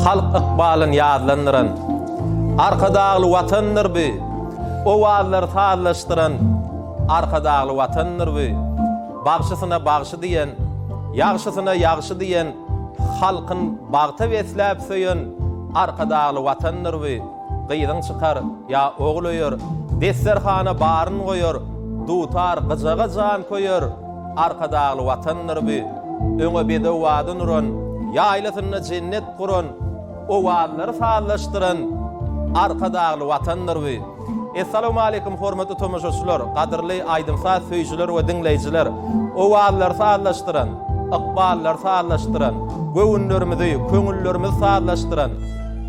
Halk ykbalyn ýazlandyran, Arkadagly Watandyr bi! Owazlary sazlaşdyran, Arkadagly Watandyr bi! Bagşysyna bagşy diýen, Ýagşysyna ýagşy diýen, Halkyn bagta besläp söýen, Arkadagly Watandyr bi! Gyzyň çykar, ýa ogul öýer, Desterhana baryn goýar, Dutar, gyjaga jan köýer, Arkadagly Watandyr bu. Öňe bedew badyn uran, Ýaýlasynda jennet guran, Owazlary sazlaşdyran, Arkadagly Watandyr bu. Essalawmaleýkum hormatly tomaşaçylar, gadyrly aýdym-saz söýüjiler we diňleýjiler! Owazlary sazlaşdyran, ykballary sazlaşdyran, göwünlerimizi, köňüllerimizi sazlaşdyran,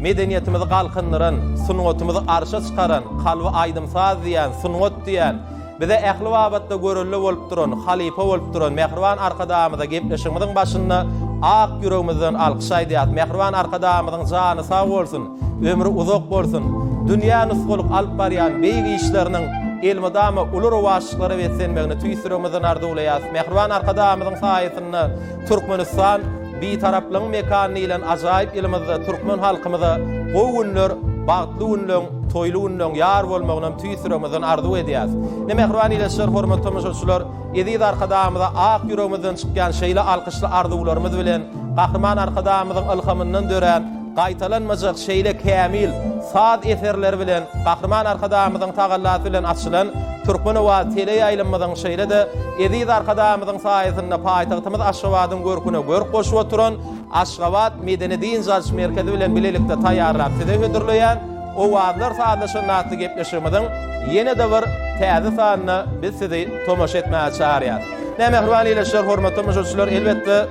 Medeniýetimizi galkyndyran, sungatymyzy arşa çykaran, kalby aýdym-saz diýýän, sungat diýýän, bize ähli babatda görelde bolup duran, halypa bolup duran mähriban Arkadagymyza gepleşigimiziň başynda ak ýüregimizden alkyş aýdýas. Mähriban Arkadagymyzyň jany sag bolsun, ömri uzak bolsun, dünýä nusgalyk alyp barýan beýik işleriniň elmydama uly rowaçlyklara beslenmegini tüýs ýüregimizden arzuwlaýas. Mähriban Arkadagymyzyň saýasynda Türkmenistan Bitaraplygyň mekany diýlen ajaýyp ýylymyzda türkmen halkymyza gowy günler, bagtly günleň, toýly günleň ýar bolmagynam tüýs ýüregimizden arzuw edýäs. Ine, mähriban ildeşler, hormatly tomaşaçylar, eziz Arkadagymyza ak ýüregimizden çykýan şeýle alkyşly arzuwlarymyz bilen Gahryman Arkadagymyzyň ylhamyndan dörän gaýtalanmajak şeýle kämil saz eserleri bilen Gahryman Arkadagymyzyň tagallasy bilen açylan Türkmen owazy teleýaýlymymyzyň şeýle-de eziz Arkadagymyzyň saýasynda paýtagtymyz Aşgabadyň görküne görk goşup oturan Aşgabat medeni-dynç alyş merkezi bilen bilelikde taýýarlap size hödürleýän Owazlar sazlaşanda atly gepleşigimiziň ýene-de bir täze sanyna biz sizi tomaşa etmäge çagyrýarys. Ine, mähriban ildeşler, hormatly tomaşaçylar, elbetde,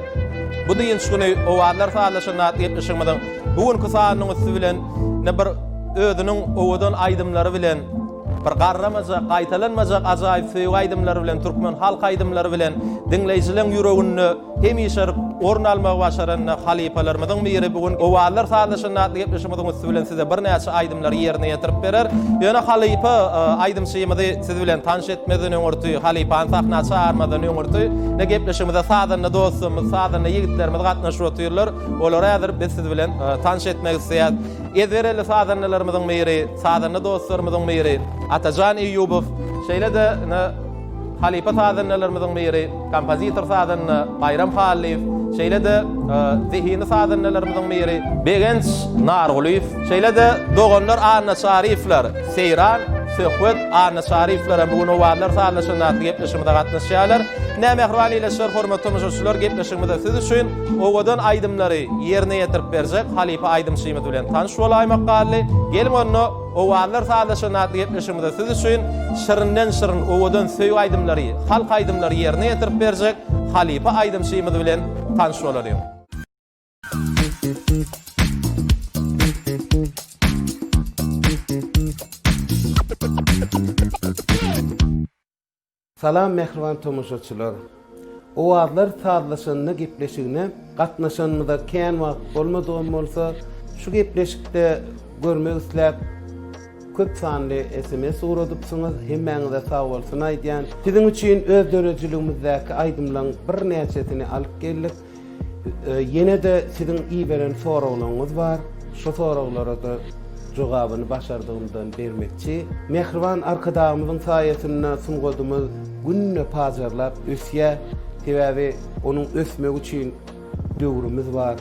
Bu dynç güni Owazlar sazlaşanda atly gepleşigimiziň bu günki sanynyň üsti bilen ine bir özüniň owadan aýdymlary bilen bir garramajak, gaýtalanmajak ajaýyp söýgi aýdymlary bilen, türkmen halk aýdymlary bilen diňleýjileň ýüreginde hemişe orun almagy başaran halypalarymyzyň biri bu gün Owazlar sazlaşanda atly gepleşigimiziň üsti bilen size birnäçe aýdymlary ýerine ýetirip berer. Ýöne halypa aýdymçymyzy siz bilen tanyş etmezden öňürti, halypany sahna çagyrmazdan öňürti, ine gepleşigimize sazanda dostlarymyz, sazanda ýigitlerimiz gatnaşyp otyrlar. Olary häzir biz siz bilen tanyş etmek isleýäris. Ezber elli sazandalarymyzyň biri, sazanda dostlarymyzyň biri Atajan Eýýubow, şeýle-de ine Halypa sazandalarymyzyň biri, kompozitor sazanda Baýram Hallyýew, şeýle-de zehinli sazandalarymyzyň biri Begenç Nargulyýew, şeýle-de doganlar Annaçaryýewler, Seýran, Söhbet Annaçaryýewler hem bu gün Owazlar sazlaşanda atly gepleşigimize gatnaşýarlar. Ine, mähriban ildeşler, hormatly tomaşaçylar, gepleşigimize siz üçin owadan aýdymlary ýerine ýetirip berjek halypa aýdymçymyz bilen tanyş bolaýmak galdy. Geliň onda, Owazlar sazlaşanda atly gepleşigimizde siz üçin şirinden-şirin owadan söýgi aýdymlary, halk aýdymlary ýerine ýetirip berjek halypa aýdymçymyz bilen tanyş bolalyň. Salam mähriban tomaşaçylar! Owazlar sazlaşanda gepleşigine gatnaşanymyza kän wagt bolmadygam bolsa, şu gepleşikde görmek isläp köp sanly sms ugradypsyňyz, hemmäňize sagbolsun aýdýan. Siziň üçin öz döredijiligimizdäki aýdymlaň birnäçesini alyp geldik. Ýene-de siziň iberen soraglaryňyz bar. Şo soraglara-da jogabyny başardygymdan bermekçi. Mähriban Arkadagymyzyň saýasynda sungatymyz günde pajarlap ösýär. Sebäbi onuň ösmegi üçin döwrümiz bar.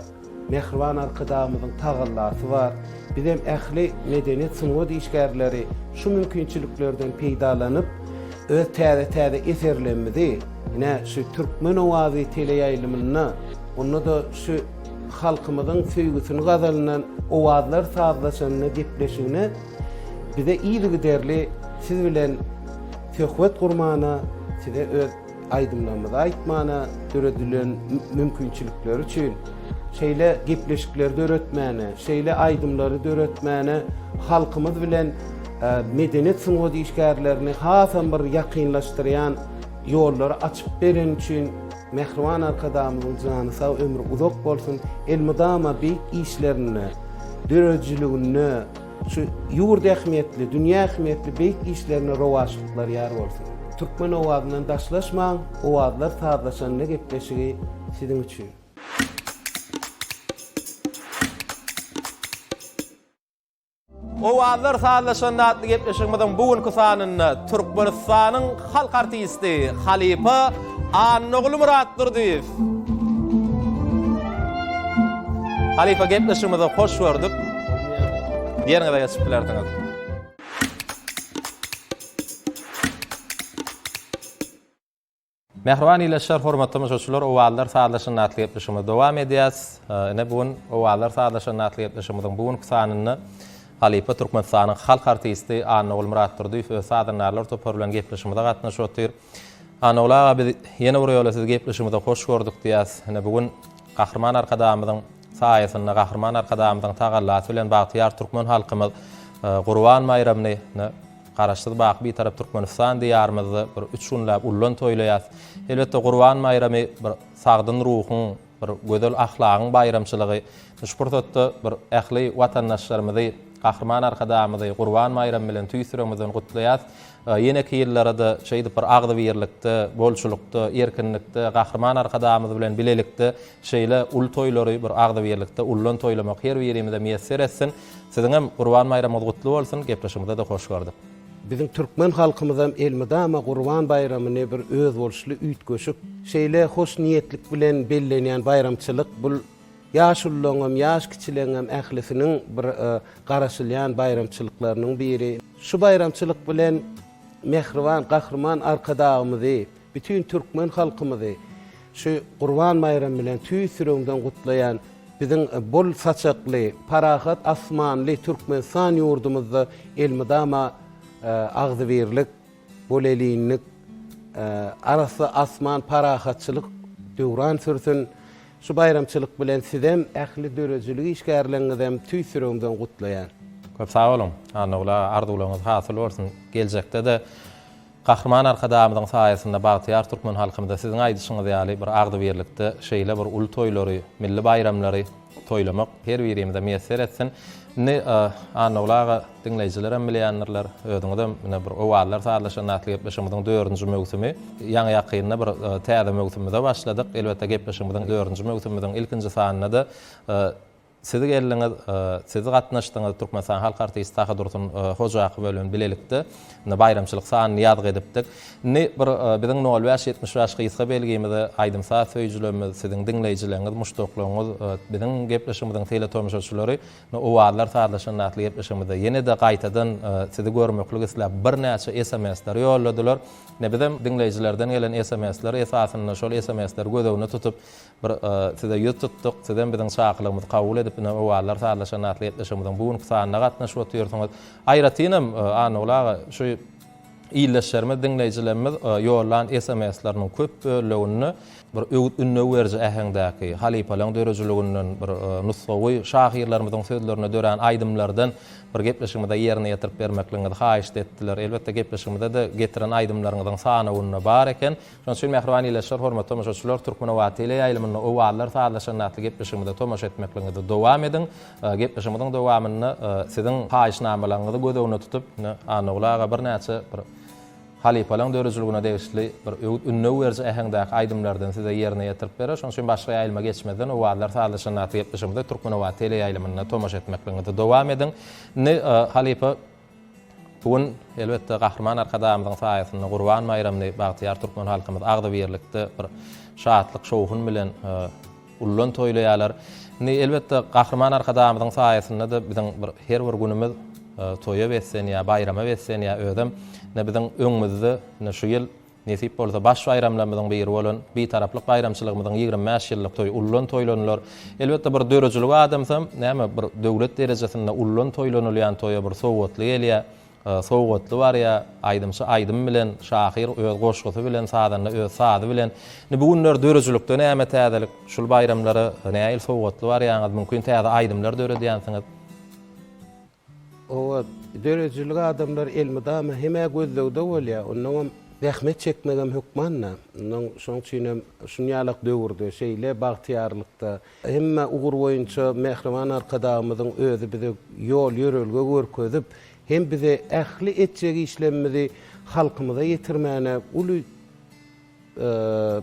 Mähriban Arkadagymyzyň tagallasy bar. Bizem ähli medeniýet, sungat işgärleri şu mümkinçiliklerden peýdalanyp, öz täze-täze eserlerimizi ine şu Türkmen owazy teleýaýlymynda, onda-da şu halkymyzyň söýgüsini gazanylan Owazlar sazlaşanda gepleşigine bize yzygiderli siz bilen söhbet gurmana, size öz aýdymlarymyzy aýtmana döredilen mümkinçilikleri üçin, şeýle gepleşikleri döretmäne, şeýle aýdymlary döretmäne halkymyz bilen medeniýet sungat işgärlerini hasam bir ýakynlaşdyrýan ýollary açyp bereni üçin Mähriban Arkadagymyzyň jany sag, ömri uzak bolsun, elmydama beýik işlerinde, döredijiliginde, şu ýurt ähmiýetli, dünýä ähmiýetli beýik işlerinde rowaçlyklar ýar bolsun! Türkmen owazyndan daşlaşmaň, Owazlar sazlaşanda gepleşigi siziň üçin! Owazlar sazlaşanda atly gepleşigimiziň bu günki sanynda Türkmenistanyň halk artisti halypa Annaguly Myratdurdyýew. Halypa gepleşigimize hoş gördük. Ýeriňize geçip bilersiňiz. Mähriban ildeşler, hormatly tomaşaçylar, Owazlar sazlaşanda atly gepleşigimizi dowam edýäs. Ine, bu gün Owazlar sazlaşanda atly gepleşigimiziň bu günki sanynda halypa Türkmenistanyň halk artisti Annagul Myratdurdyýew öz sazandarlar topary bilen gepleşigimize gatnaşyp otyr. Annagul aga, biz ýene bir ýola sizi gepleşigimize hoş gördük diýýäs. Ine, bu gün Gahryman Arkadagymyzyň saýasynda, Gahryman Arkadagymyzyň tagallasy bilen bagtyýar türkmen halkymyz Gurban baýramyny Garaşsyz baky Bitarap Türkmenistan Diýarymyzda bir üç günläp ullan toýlaýas. Elbetde Gurban baýramy bir sagdyn ruhuň, bir gözel ahlagyň baýramçylygy. Şu pursatda bir ähli watandaşlarymyzy Gahryman Arkadagymyzy Gurban baýramy bilen tüýs ýüregimizden gutlaýas. Ýeneki ýyllara-da şeýdip bir agzybirlikde, bolçulykda, erkinlikde Gahryman Arkadagymyz bilen bilelikde şeýle uly toýlary bir agzybirlikde ullan toýlamak her birimize miýesser etsin. Siziňem Gurban baýramyňyz gutly bolsun, gepleşigimizde-de hoş gördük. Biziň türkmen halkymyzam elmydama Gurban baýramyny bir özboluşly üýtgeşik, şeýle hoşniýetlik bilen bellenýän baýramçylyk bul ýaşulularyňam, ýaş kiçileňem ählisiniň bir garaşylýan baýramçylyklarynyň biri. Şu baýramçylyk bilen mähriban Gahryman Arkadagymyzy, bütin türkmen halkymyzy şu Gurban baýramy bilen tüýs ýüregimden gutlaýan. Biziň bol saçakly, parahat asmanly Türkmenistan ýurdumyzda elmydama agzybirlik, bolelinlik, arassa asman, parahatçylyk döwran sürsün. Şu baýramçylyk bilen sizem, ähli döredijilik işgärleriňizem tüýs ýüregimden gutlaýan. Köp sag boluň, Annaguly aga, arzuwlaryňyz hasyl bolsun. Geljekde-de Gahryman Arkadagymyzyň saýasynda bagtyýar türkmen halkymyzda siziň aýdyşyňyz ýaly bir agzybirlikde şeýle bir uly toýlary, milli baýramlary toýlamak her birimize miýesser etsin. Indi Annaguly aga diňleýjilerem bilýändirler, özüňizem ine bir Owazlar sazlaşanda atly gepleşigimiziň dördünji möwsümi. Ýaňy-ýakynda bir täze möwsümimize başladyk. Elbetde gepleşigimiziň dördünji möwsümimiziň ilkinji sanynda-da Siz geldiňiz, siz gatnaşdyňyz, Türkmenistanyň halk artisti Sahydursun Hojakow bilen bilelikde indi baýramçylyk sanyny ýazgy edipdik. Indi bir biziň nol bäş 75 gysga belgimize aýdym-saz söýüjilerimiz, siziň diňleýjileriňiz, muşdaklaryňyz, biziň gepleşigimiziň teletomaşaçylary Owazlar sazlaşanda atly gepleşigimizde ýene-de gaýtadan sizi görmeklik isläp birnäçe SMS-leri ýolladylar. Ine bizem diňleýjilerden gelen SMS-ler esasynda şol SMS-leri göz öňünde tutup Bir size ýüz tutduk, sizem biziň çakylygymyzy kabul edip, ine, Owazlar sazlaşanda atly gepleşigimiziň bu günki sanyna gatnaşyp otyrsyňyz. Aýratynam, Annaguly aga, şu ildeşlerimiz, diňleýjilerimiz ýollan SMS-leriniň köp böleginde bir öwüt-ündew beriji äheňdäki, halypalaryň döredijiliginden bir nusgawy şahyrlarymyzyň sözlerine dörän aýdymlardan bir gepleşigimize ýerine ýetirip bermekligiňizi haýyşt etdiler. Elbetde, gepleşigimize-de getiren aýdymlaryňyzyň sanawynda bar eken. Şonuň üçin mähriban ildeşler, hormatly tomaşaçylar, Türkmenobat teleýaýlymynda Owazlar sazlaşanda atly gepleşigimize tomaşa etmekligiňizi dowam ediň. Gepleşigimiziň dowamynda siziň haýyşnamalaryňyzy göz öňünde tutup, ine, Annaguly aga birnäçe bir halypalaryň döredijiligine degişli bir öwüt-ündew beriji äheňdäki aýdymlardan size ýerine ýetirip berer. Şonuň üçin başga ýaýlyma geçmezden Owazlar sazlaşanda atly gepleşigimize Türkmenobat teleýaýlymynda tomaşa etmekligiňizi dowam ediň. Indi, halypa, Bu gün, elbetde, Gahryman Arkadagymyzyň saýasynda Gurban baýramyny bagtyýar türkmen halkymyz agzybirlikde bir şatlyk-şowhun bilen uludan toýlaýarlar. Indi, elbetde, Gahryman Arkadagymyzyň saýasynda-da biziň bir her bir günümiz toýa beslenýär, baýrama beslenýär. Özem, ine, biziň öňümizde, ine, şu ýyl Nesip bolsa, baş baýramlarymyzyň biri bolan Bitaraplyk baýramçylygymyzyň 25 ýyllyk toýy ullan toýlanylar. Elbetde, bir döredijilik adamsam, näme, bir döwlet derejesinde ullan toýlanylýan toýa bir sowgatly gelýär, sowgatly barýar, aýdymçy aýdym bilen, şahyr öz goşgusy bilen, sazanda öz sazy bilen. Indi bu günler döredijilikde näme täzelik? Şul baýramlara nähili sowgatly barýaňyz? Mümkin täze aýdymlar döredýänsiňiz? Hawa, döredijilik adamlar elmydama hem-ä gözlegde bolýar, onnoňam zähmet çekmegem hökman-da. Onnoň şoň üçinem şunýalak döwürde, şeýle bagtyýarlykda hemme ugur boýunça mähriban Arkadagymyzyň özi bize ýol-ýörelge görkezip, hem bize ähli etjek işlemimizi halkymyza ýetirmäne uly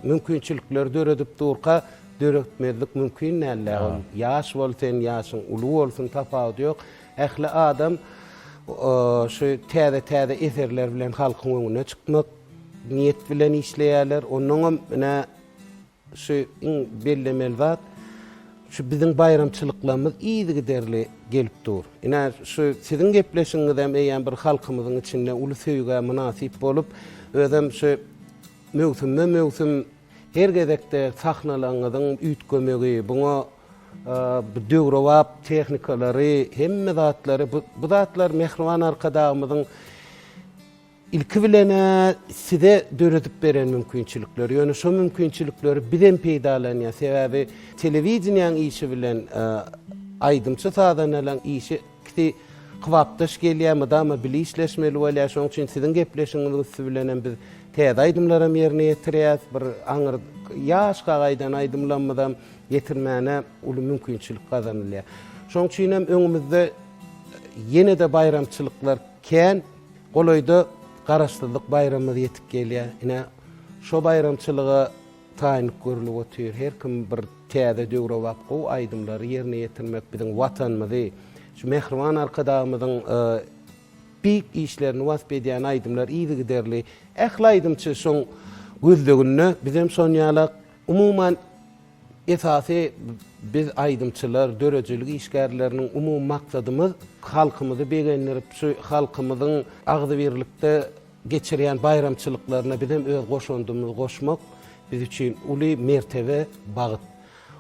mümkinçilikleri döredip durka döretmezlik mümkin däldi. Ol ýaş bol sen, ýaşyň uly bolsun tapawudy ýok. Ähli adam. şu täze-täze eserler bilen halkyň öňüne çykmak niýet bilen işleýärler. Onnoňam ine şu iň bellemeli zat, şu biziň baýramçylyklarymyz yzygiderli gelip dur. Ine şu siziň gepleşigiňizem eýýäm bir halkymyzyň içinde uly söýgä mynasyp bolup, özem şu möwsümme-möwsüm her gezekde sahnalaryňyzyň üýtgemegi, buňa bu döwrebap tehnikalary, hemme zatlary, bu bu zatlar mähriban Arkadagymyzyň ilki bilen-ä size döredip beren mümkinçilikleri. Ýöne şo mümkinçilikleri bizem peýdalanýas. Sebäbi telewideniýäň işi bilen aýdymçy-sazandalaryň işi ikisi kybapdaş gelýär, mydama bile işleşmeli bolýar. Şonuň üçin siziň gepleşigiňiziň üsti bilenem biz täze aýdymlaram ýerine ýetirýäs. Bir aňyr ýaşka gaýdan aýdymlarymyzam ýetirmäne uly mümkinçilik gazanylýar. Şonuň üçin hem öňümizde ýene-de baýramçylyklar kän. Golaýda Garaşsyzlyk baýramymyz ýetip gelýär. Ine, şo baýramçylyga taýynlyk görlüp otyr. Her kim bir täze döwrebap gowy aýdymlary ýerine ýetirmek biziň Watanymyzy, şu mähriban Arkadagymyzyň beýik işlerini wasp edýän aýdymlar yzygiderli. Ähli aýdymçy şoň gözleginde, bizem şon ýalak. Umuman, esasy biz aýdymçylar, döredijilik işgärleriniň umumy maksadymyz halkymyzy begendirip, şu halkymyzyň agzybirlikde geçirýän baýramçylyklaryna bizem öz goşandymyzy goşmak biz üçin uly mertebe, bagt.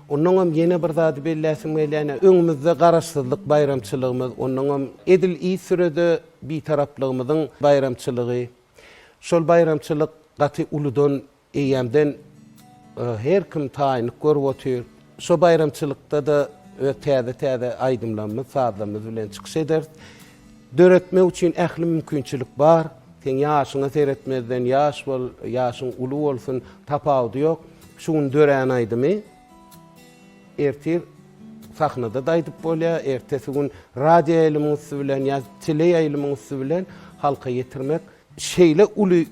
Onnoňam ýene bir zady belläsim gelýär, öňümizde Garaşsyzlyk baýramçylygymyz, onnoňam edil yzsürede Bitaraplygymyzyň baýramçylygy. Şol baýramçylyk gaty uludan Eýýämden her kim taýynlyk görüp otyr. Şo baýramçylykda-da öz täze-täze aýdymlarymyz, sazlarymyz bilen çykyş ederis. Döretmek üçin ähli mümkinçilik bar. Seň ýaşyňa seretmezden, ýaş bol, ýaşyň uly bolsun, tapawudy ýok. Şu gün dörän aýdymy ertir sahnada-da aýdyp bolýar, ertesi gün radioýaýlymyň üsti bilen ýa teleýaýlymyň üsti bilen halka ýetirmek Şeýle uly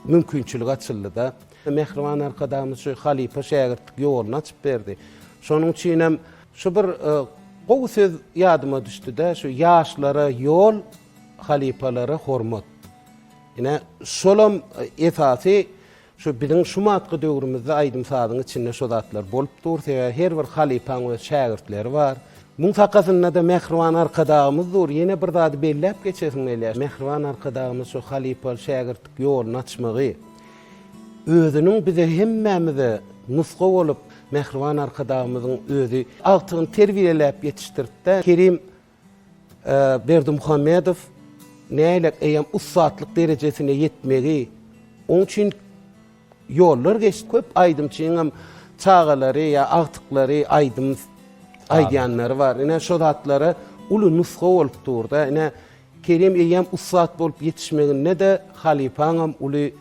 mümkinçilik açyldy-da. Mähriban Arkadagymyz şu halypa-şägirtlik ýoluny açyp berdi. Şonuň üçinem şu bir gowy söz ýadyma düşdi-de, şu ýaşlara ýol, halypalara hormat. Ine, şolam esasy Şu biziň şu matky döwrümizde aýdym-sazyň içinde şo zatlar bolup dur. Sebäbi her bir halypaň öz şägirtleri bar. Muň sakasynda-da mähriban Arkadagymyz dur. Ýene bir zady belläp geçesim gelýär. Mähriban Arkadagymyz şu halypaly-şägirtlik ýoluny açmagy, özüniň bize hemmämize nusga bolup, mähriban Arkadagymyzyň özi agtygyny terbiýeläp ýetişdirdi-de. Kerim Berdimuhamedow nähili eýýäm ussatlyk derejesine ýetmegi, oň üçin ýollar geçdi. Köp aýdymçynyňam çagalary ýa agtyklary aýdym aýdýanlary bar. Ine şo zatlara uly nusga bolup dur-da. Ine Kerim eýýäm ussat bolup ýetişmeginde-de halypaňam uly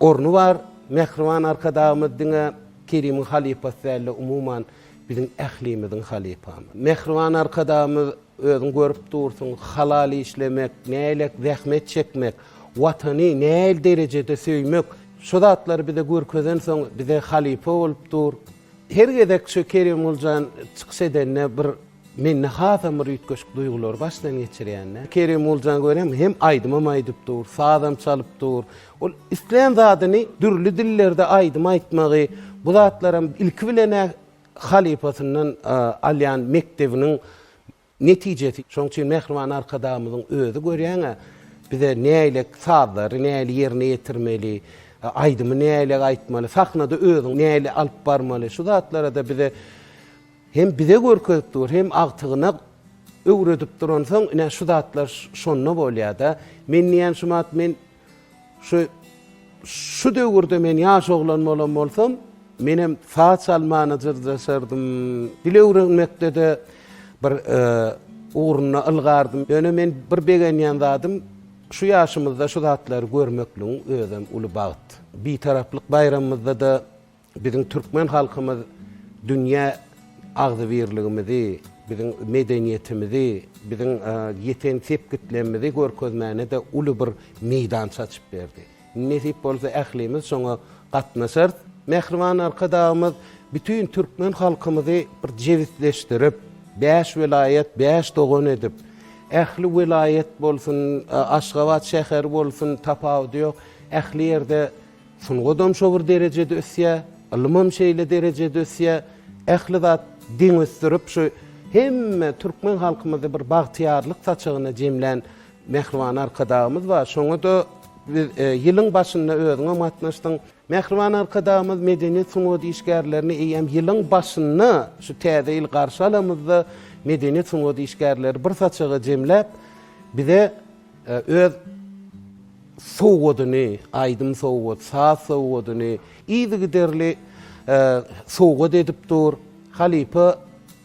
orny bar. Mähriban Arkadagymyz diňe Kerimiň halypasy däl-de, umuman Biziň ählimiziň halypamyz. Mähriban Arkadagymyz özüň görüp dursuň, halal işlemek, nähili zähmet çekmek, Watany nähili derejede söýmek, şu zatlary bize görkezensoň bize halypa bolup dur. Her gezek şu Kerimguljan çykyş edende bir mende hasam bir üýtgeşik duýgulary başdan geçirýän-de. Kerimguljan görýäňmi hem aýdymam aýdyp dur, sazam çalyp dur. Ol islän zadyny dürli dillerde aýdym aýtmagy, bu zatlaram ilki bilen-ä halypasyndan alýan mekdebiniň netijesi. Şonuň üçin mähriban Arkadagymyzyň özi görýäň-ä, bize nähili sazlary nähili ýerine ýetirmeli, aýdymy nähili aýtmaly, sahnada özüňi nähili alyp barmaly, şu zatlara-da bize hem bize görkezip dur, hem agtygyna öwredip duransoň, ine şu zatlar şonda bolýar-da. Men diýýän şu wagt men Şu şu döwürde men ýaş oglan bolan bolsam, menem saz çalmana jyrjaşardym. Dil öwrenmekde-de bir ugrunda ylgardym. Ýöne men bir begenýän zadym, şu ýaşymyzda şu zatlary görmekligiň özem uly bagt. Bitaraplyk baýramymyzda-da Biziň türkmen halkymyz dünýä agzybirligimizi, biziň medeniýetimizi, biziň ýeten sepgitlerimizi görkezmäne-de uly bir meýdança açyp berdi. Nesip bolsa ählimiz şoňa gatnaşarys. Mähriban Arkadagymyz bütin türkmen halkymyzy bir jebisleşdirip, bäş welaýat, bäş dogan edip,. Ähli welaýat bolsun, Aşgabat şäheri bolsun, tapawudy ýok, ähli ýerde sungadam şo bir derejede ösýär, ylymam şeýle derejede ösýär. Ähli zat deň ösdürip, şu hemme türkmen halkymyzy bir bagtyýarlyk saçagyna jemlän mähriban Arkadagymyz bar. Şoňa-da biz ýylyň başynda özüňem gatnaşdyň. Mähriban Arkadagymyz medeniýet sungat işgärlerini eýýäm ýylyň başynda şu täze ýyly garşy alamyzda medeniýet sungat işgärleri bir saçaga jemläp bize öz sowgadyny, aýdym sowgat, saz sowgadyny yzygiderli sowgat edip dur, halypa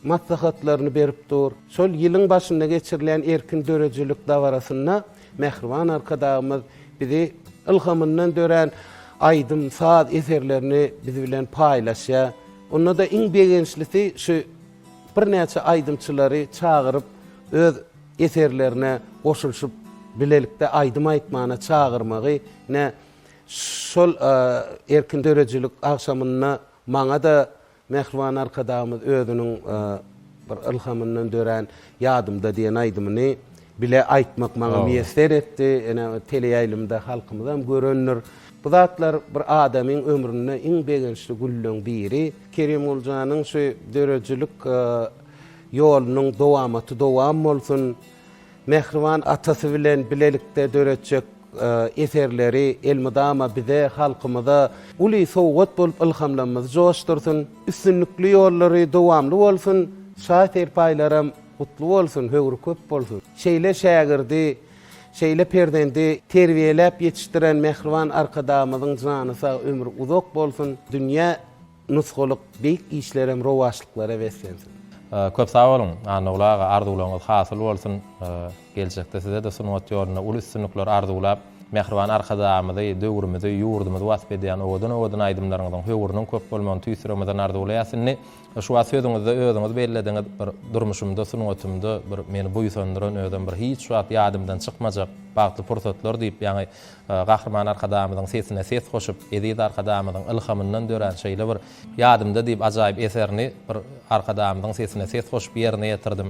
maslahatlaryny berip dur. Şol ýylyň başynda geçirilýän erkin döredijilik dabarasynda Mähriban Arkadagymyz bizi ylhamyndan dörän aýdym, saz eserlerini biz bilen paýlaşýar. Onda-da iň begençlisi şu birnäçe aýdymçylary çagyryp, öz eserlerine goşulyşyp bilelikde aýdym aýtmana çagyrmagy ine şol erkin döredijilik agşamynda maňa-da Mähriban Arkadagymyz özüniň bir ylhamyndan dörän Ýadymda diýen aýdymyny bile aýtmak maňa miýesser etdi. Ine, teleýaýlymda halkymyzam görendir. Bu zatlar bir adamyň ömründe iň begençli günleň biri. Kerimguljanyň şu döredijilik ýolunyň dowamaty dowam bolsun! Mähriban atasy bilen bilelikde döretjek eserleri elmydama bize, halkymyza uly sowgat bolup ylhamlarymyzy joşdursyn. Üstünlikli ýollary dowamly bolsun, şa serpaýlaram gutly bolsun, höwri köp bolsun. Şeýle şägirdi, şeýle perzendi terbiýeläp ýetişdiren mähriban Arkadagymyzyň jany sag, ömri uzak bolsun, dünýä Nusgalyk beýik işlerem rowaçlyklara beslensin. Köp sag boluň, Annaguly aga, arzuwlaryňyz hasyl bolsun! Geljekde size-de sungat ýolunda uly üstünlikler arzuwlap, mähriban Arkadagymyzy, döwrümizi, ýurdumyzy wasp edýän owadan-owadan aýdymlaryňyzyň höwrüniň köp bolmagyny tüýs ýüregimizden arzuwlaýas. Indi şu wagt sözüňizde özüňiz bellediňiz, bir durmuşymda, sungatymda bir meni buýsandyran, özem bir hiç wagt ýadymdan çykmajak bagtly pursatlar diýip, ýaňy Gahryman Arkadagymyzyň sesine ses goşup, eziz Arkadagymyzyň ylhamyndan dörän şeýle bir Ýadymda diýip ajaýyp eserini bir Arkadagymyzyň sesine ses goşup ýerine ýetirdim.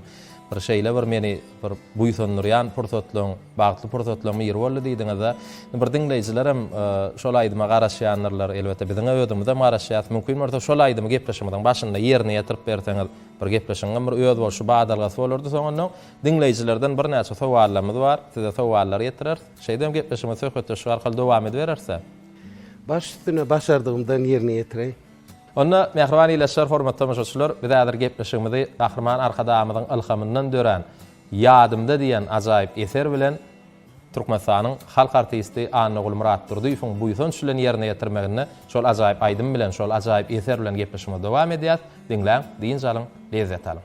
Bir şeýle bir meni bir buýsandyrýan pursatlaryň, bagtly pursatlaryň biri boldy diýdiňiz-de. Indi bir diňleýjilerem şol aýdyma garaşýandyrlar. Elbetde biziň özümizem garaşýas. Mümkin bolsa şol aýdymy gepleşigimiziň başynda ýerine ýetirip berseňiz, bir gepleşigiňem bir özboluşly badalgasy bolardy. Soňundan diňleýjilerden birnäçe sowallarymyz bar. Size sowallar ýetireris. Şeýdibem gepleşigimizi söhbetdeşlik arkaly dowam edibereris-dä. Baş üstüne başardygymdan ýerine ýetireýin. Onda, mähriban ildeşler, hormatly tomaşaçylar, biz häzir gepleşigimizi Gahryman Arkadagymyzyň ylhamyndan dörän Ýadymda diýen ajaýyp eser bilen Türkmenistanyň halk artisti Annaguly Myratdurdyýewiň buýsanç bilen ýerine ýetirmeginde şol ajaýyp aýdym bilen, şol ajaýyp eser bilen gepleşigimizi dowam edýäs. Diňläň, dynç alyň, lezzet alyň.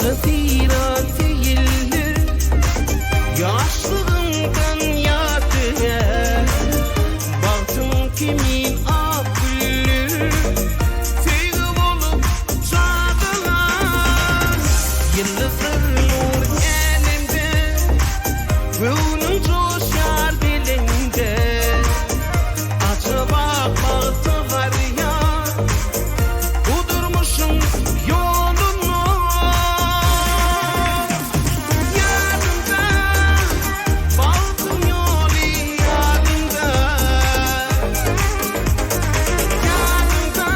Syra seýildir Ýaşlygyňdan ýadygär Bagtyň kimin ak güller Söýgi bolup çadylar Ýyldyzlar nur älemde Göwnüň joşýar belende Ajaba bagta barýar Bu durmuşyň ýolunda. Ýadymda, bagtyň ýoly ýadymda. Ýadymda,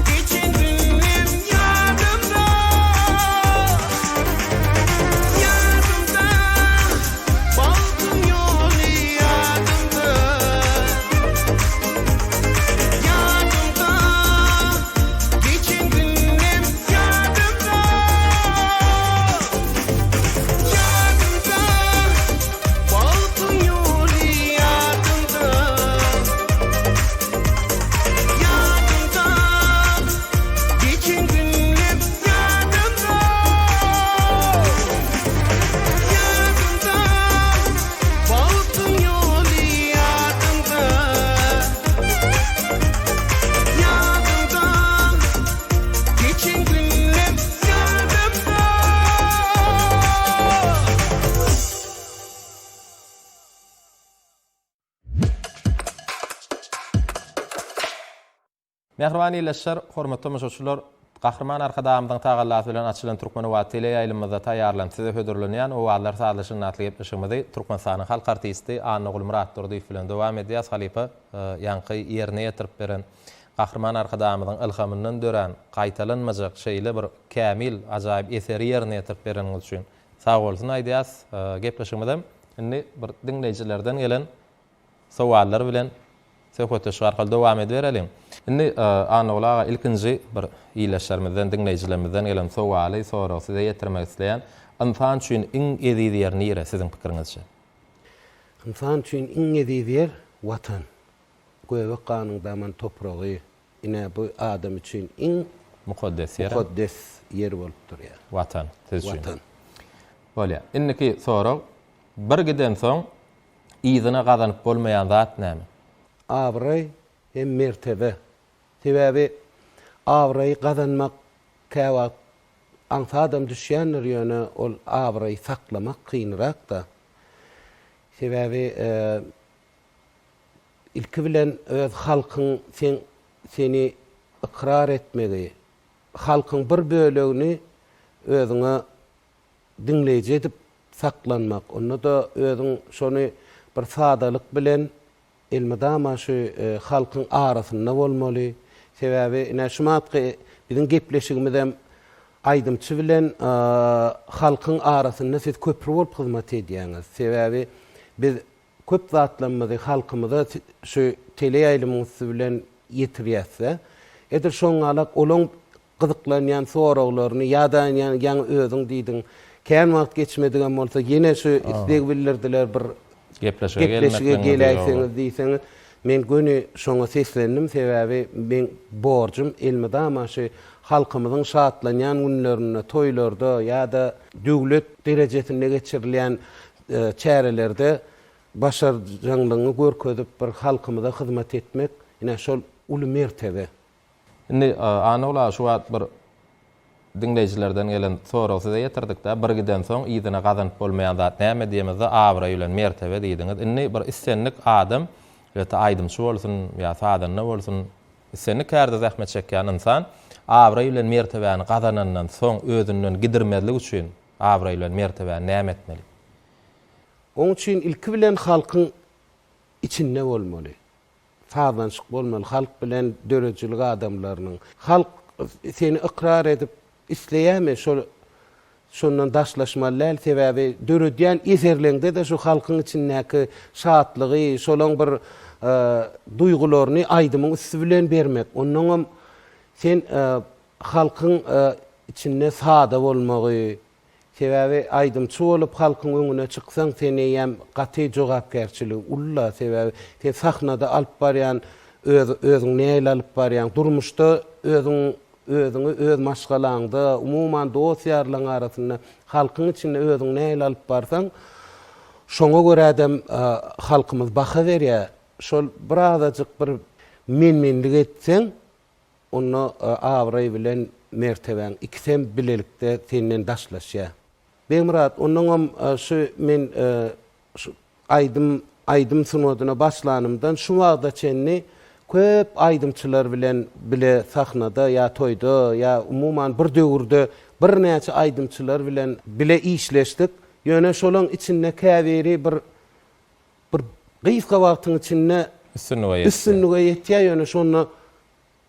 geçen günlem ýadymda. Ýadymda. Bagtyň ýoly ýadymda, ýadymda, Geçen günlem ýadymda, ýadymda, Bagtyň ýoly ýadymda, ýadymda, Geçen günlem ýadymda. Ýadymda, bagtyň ýoly ýadymda. Ýadymda, geçen günlem ýadymda. Mähriban ildeşler, hormatly tomaşaçylar, Gahryman Arkadagymyzyň tagallasy bilen açylan Türkmenobat teleýaýlymymyzda taýýarlanyp size hödürlenýän Owazlar sazlaşygynda atly gepleşigimizi Türkmenistanyň halk artisti Annaguly Myratdurdyýew bilen dowam edýäs. Halypa, ýaňky ýerine ýetirip beren Gahryman Arkadagymyzyň ylhamyndan dörän, gaýtalanmajak şeýle bir kämil, ajaýyp eseri ýerine ýetirip bereniňiz üçin sag bolsun aýdýas. Gepleşigimizem indi bir diňleýjilerden gelen Sowallar bilen söhbetdeşlik arkaly dowam edibereliň. Indi Annaguly aga ilkinji bir ildeşlerimizden, diňleýjilerimizden gelen sowaly, soragy size ýetirmek isleýän. Ynsan üçin iň eziz ýer nire siziň pikiriňizçe? Ynsan üçin iň eziz ýer Watan. Göbek ganyň daman topragy. Ine bu adam üçin iň Mukaddes ýer. Mukaddes ýer bolup durýar. Watan siz üçin. Watan. Bolýar. Indiki sorag, bir gidensoň Yzyna gazanyp bolmaýan zat näme? Abraý hem mertebe. Sebäbi abraýy gazanmak käwagt aňsadam düşýändir, ýöne ol abraýy saklamak kynrak-da. Sebäbi ilki bilen öz halkyň seň seni ykrar etmegi, halkyň bir bölegini özüňe diňleýji edip saklanmak, onda-da özüň şony bir sadalyk bilen elmydama şu halkyň arasynda bolmaly. Sebäbi ine şu matky biziň gepleşigimizem aýdymçy bilen halkyň arasynda siz köpri bolup hyzmat edýäňiz. Sebäbi biz köp zatlarymyzy halkymyza şu teleýaýlymyň üsti bilen ýetirýäs-de. Edil şoňňalak olaň gyzyklanýan soraglaryny ýa-da ýaňy özüň diýdiň, kän wagt geçmedigem bolsa ýene şu isleg bildirdiler bir gepleşige geläýseňiz diýseňiz, men göni şoňa seslendim, sebäbi meň borjum elmydama şu halkymyzyň şatlanýan günlerinde, toýlarda ýa-da döwlet derejesinde geçirilýän çärelerde başarjaňlygyňy görkezip bir halkymyza hyzmat etmek, ine şol uly mertebe. Indi Annaguly aga şu wagt bir diňleýjilerden gelen soragy size ýetirdik-dä, bir gidensoň yzyna gazanyp bolmaýan zat näme diýemizde abraý bilen mertebe diýdiňiz. Indi bir islendik adam, elbetde aýdymçy bolsun ýa sazanda bolsun, islendik kärde zähmet çekýän ynsan abraý bilen mertebäni gazanandan soň özünden gidirmezlik üçin abraý bilen mertebäni näme etmeli? Oň üçin ilki bilen halkyň içinde bolmaly. Sazlanyşyk bolmaly halk bilen döredijilik adamlarynyň. Halk seni ykrar edip isleýärmi şol şondan daşlaşmaly däl sebäbi döredýän eserleňde-de şu halkyň içindäki şatlygy şolaň bir duýgularyny aýdymyň üsti bilen bermek onnoňam sen halkyň içinde sada bolmagy Sebäbi aýdymçy bolup halkyň öňüne çyksaň sen eýýäm gaty jogapkärçiligi uly-la sebäbi sen sahnada alyp barýan öz özüň nähili alyp barýaň durmuşda özüň. özüňi öz maşgalaňda, umuman dost-ýarlaň arasynda, halkyň içinde özüňi nähili alyp barsaň, şoňa görä-dem halkymyz baha berýär. Şol birazajyk bir men-menlik etseň, onda abraý bilen mertebäň ikisem bilelikde senden daşlaşýar. Begmyrat, onnoňam şu men şu aýdym aýdym sungatyna başlanymdan şu wagta çenli köp aýdymçylar bilen bile sahnada ýa toýda ýa umuman bir döwürde birnäçe aýdymçylar bilen bile işleşdik. Ýöne şolaň içinde käbiri bir bir gysga wagtyň içinde Üstünlige ýetýär. Üstünlige ýetýär ýöne şonda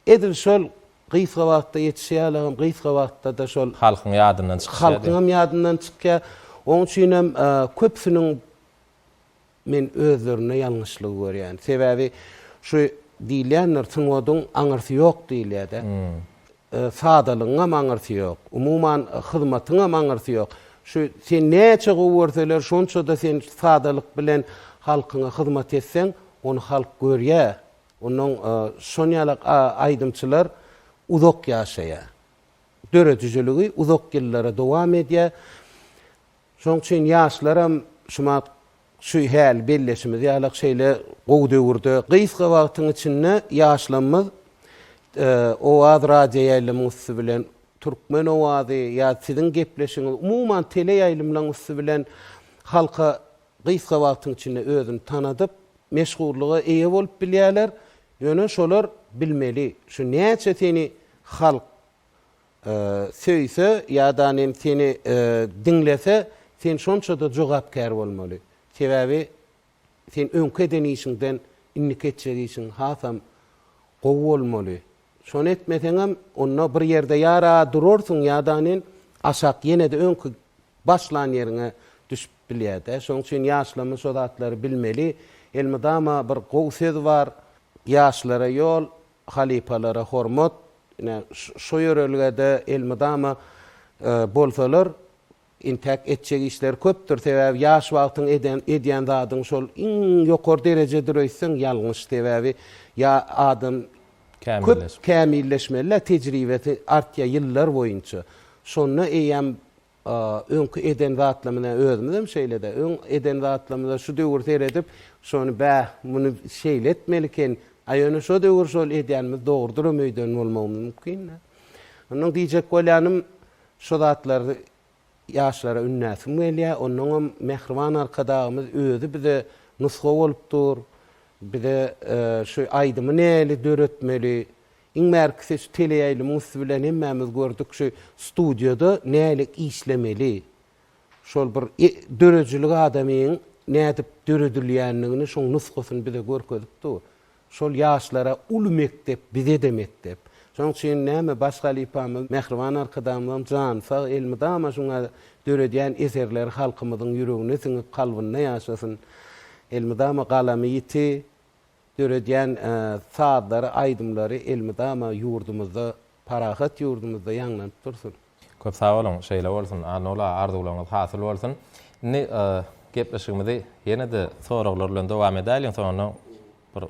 Edil şol gysga wagtda ýetişi ýalagam gysga wagtda-da şol. Halkyň ýadyndan çykyşy ýaly. Halkyňam ýadyndan çykýar. Oň üçinem köpüsiniň men özlerinde ýalňyşlygy görýän. Sebäbi şu diýilýändir, sungatyň aňyrsy ýok diýilýär-de. Sadalygyňam aňyrsy ýok. Umuman hyzmatyňam aňyrsy ýok. Şu sen näçe gowy görseler, şonça-da sen sadalyk bilen halkyňa hyzmat etseň, ony halk görýär. Onnoň şon ýalak aýdymçylar uzak ýaşaýar. Döredijiligi uzak ýyllara dowam edýär. Şoň üçin ýaşlaram şumat şu häli belleşimiz ýalak şeýle gowy döwürde gysga wagtyň içinde ýaşlarymyz Owaz radioýaýlymyň üsti bilen Türkmen owazy ýa siziň gepleşigiňiz umuman teleýaýlymlaryň üsti bilen halka gysga wagtyň içinde özüni tanadyp, meşhurlyga eýe bolup bilýärler, ýöne şolar bilmeli, şu näçe seni halk söýse ýa-da nem seni diňlese, sen şonça-da jogapkär bolmaly. Sebäbi sen öňki eden işiňden indiki etjek işiň hasam gowy bolmaly. Şony etmeseňem, onda bir ýerde ýa-ra durarsyň ýa-da nen aşak ýene-de öňki başlan ýeriňe düşüp bilýär-dä. Şonuň üçin ýaşlarymyz şo zatlary bilmeli. Elmydama bir gowy söz bar, Ýaşlara ýol, halypalara hormat. Ine, şo ýörelgede elmydama bolsalar, Intäk etjek işleri köpdür, sebäbi ýaş wagtyň eden edýän zadyň şol iň ýokary derejedir öýtseň ýalňyş, sebäbi ýa adam köp kämilleşmeli-dä tejribesi artýar ýyllar boýunça. Şonda eýýäm öňki eden zatlarymyza özümizem şeýle-dä, öň eden zatlarymyza şu döwür seredip şony bäh muny şeýle etmeli eken, a ýöne şo döwür şol edýänimiz dogrudyram öýden bolmagymyz mümkin-dä. Onnoň diýjek bolýanym Şu zatlary ýaşlara ündäsim gelýär. Onnoňam mähriban Arkadagymyz özi bize nusga bolup dur. Bize şu aýdymy nähili döretmeli, iň bärkisi şu teleýaýlymyň üsti bilen hemmämiz gördük şu studiýada nähili işlemeli. Şol bir döredijilik adamyň nädip döredilýändigini şoň nusgasyny bize görkezip dur. Şol ýaşlara uly mekdep, bize-de mekdep. Şonuň üçin näme baş halypamyz Mähriban Arkadagymyzyň jany sag, elmydama şuňa döredýän eserleri halkymyzyň ýüregine siňip, kalbynda ýaşasyn. Elmydama galamy ýiti, döredýän sazlary, aýdymlary elmydama ýurdumyzda, parahat ýurdumyzda ýaňlanyp dursun. Köp sag boluň, şeýle bolsun, Annaguly aga arzuwlaryňyz hasyl bolsun. Indi gepleşigimizi ýene-de soraglar bilen dowam edäýliň, soňundan bir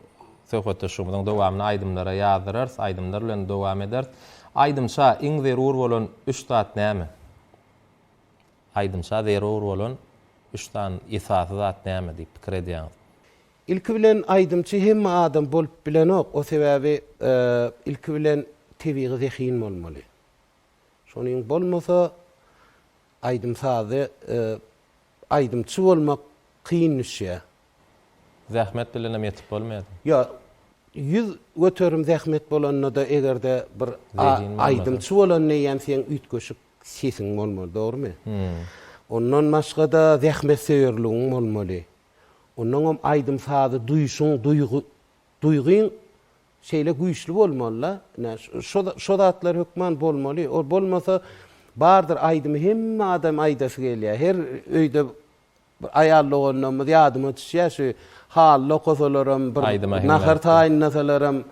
söhbetdeşligimiziň dowamyny aýdymlara ýazdyrarys, aýdymlar bilen dowam ederis. Aýdymça iň zerur bolan üç zat näme? Aýdymça zerur bolan üç sany esasy zat näme diýip pikir edýäňiz? Ilki bilen aýdymçy hemme adam bolup bilenok, o sebäbi ilki bilen tebigy zehin bolmaly. Şonuň bolmasa aýdym-sazy aýdymçy bolmak kyn düşýär. Zähmet bilenem ýetip bolmaýar. Ýok, 100% zähmet bolanda-da eger-de bir aýdymçy bolanda eýýäm seň üýtgeşik sesiň bolmaly, dogrumy? Ondan başga-da zähmetsöýerligiň bolmaly. Onnoňam aýdym-sazy duýşuň, duýgy, duýgyň Şeýle güýçli bolmaly-da. Ine, şo şo zatlar hökman bolmaly. Ol bolmasa, bardyr aýdymy hemme adam aýdasy gelýär. Her öýde bir aýal doganlarymyz ýadyma düşýär şu haly okasalaram, bir nahar taýynlasalaram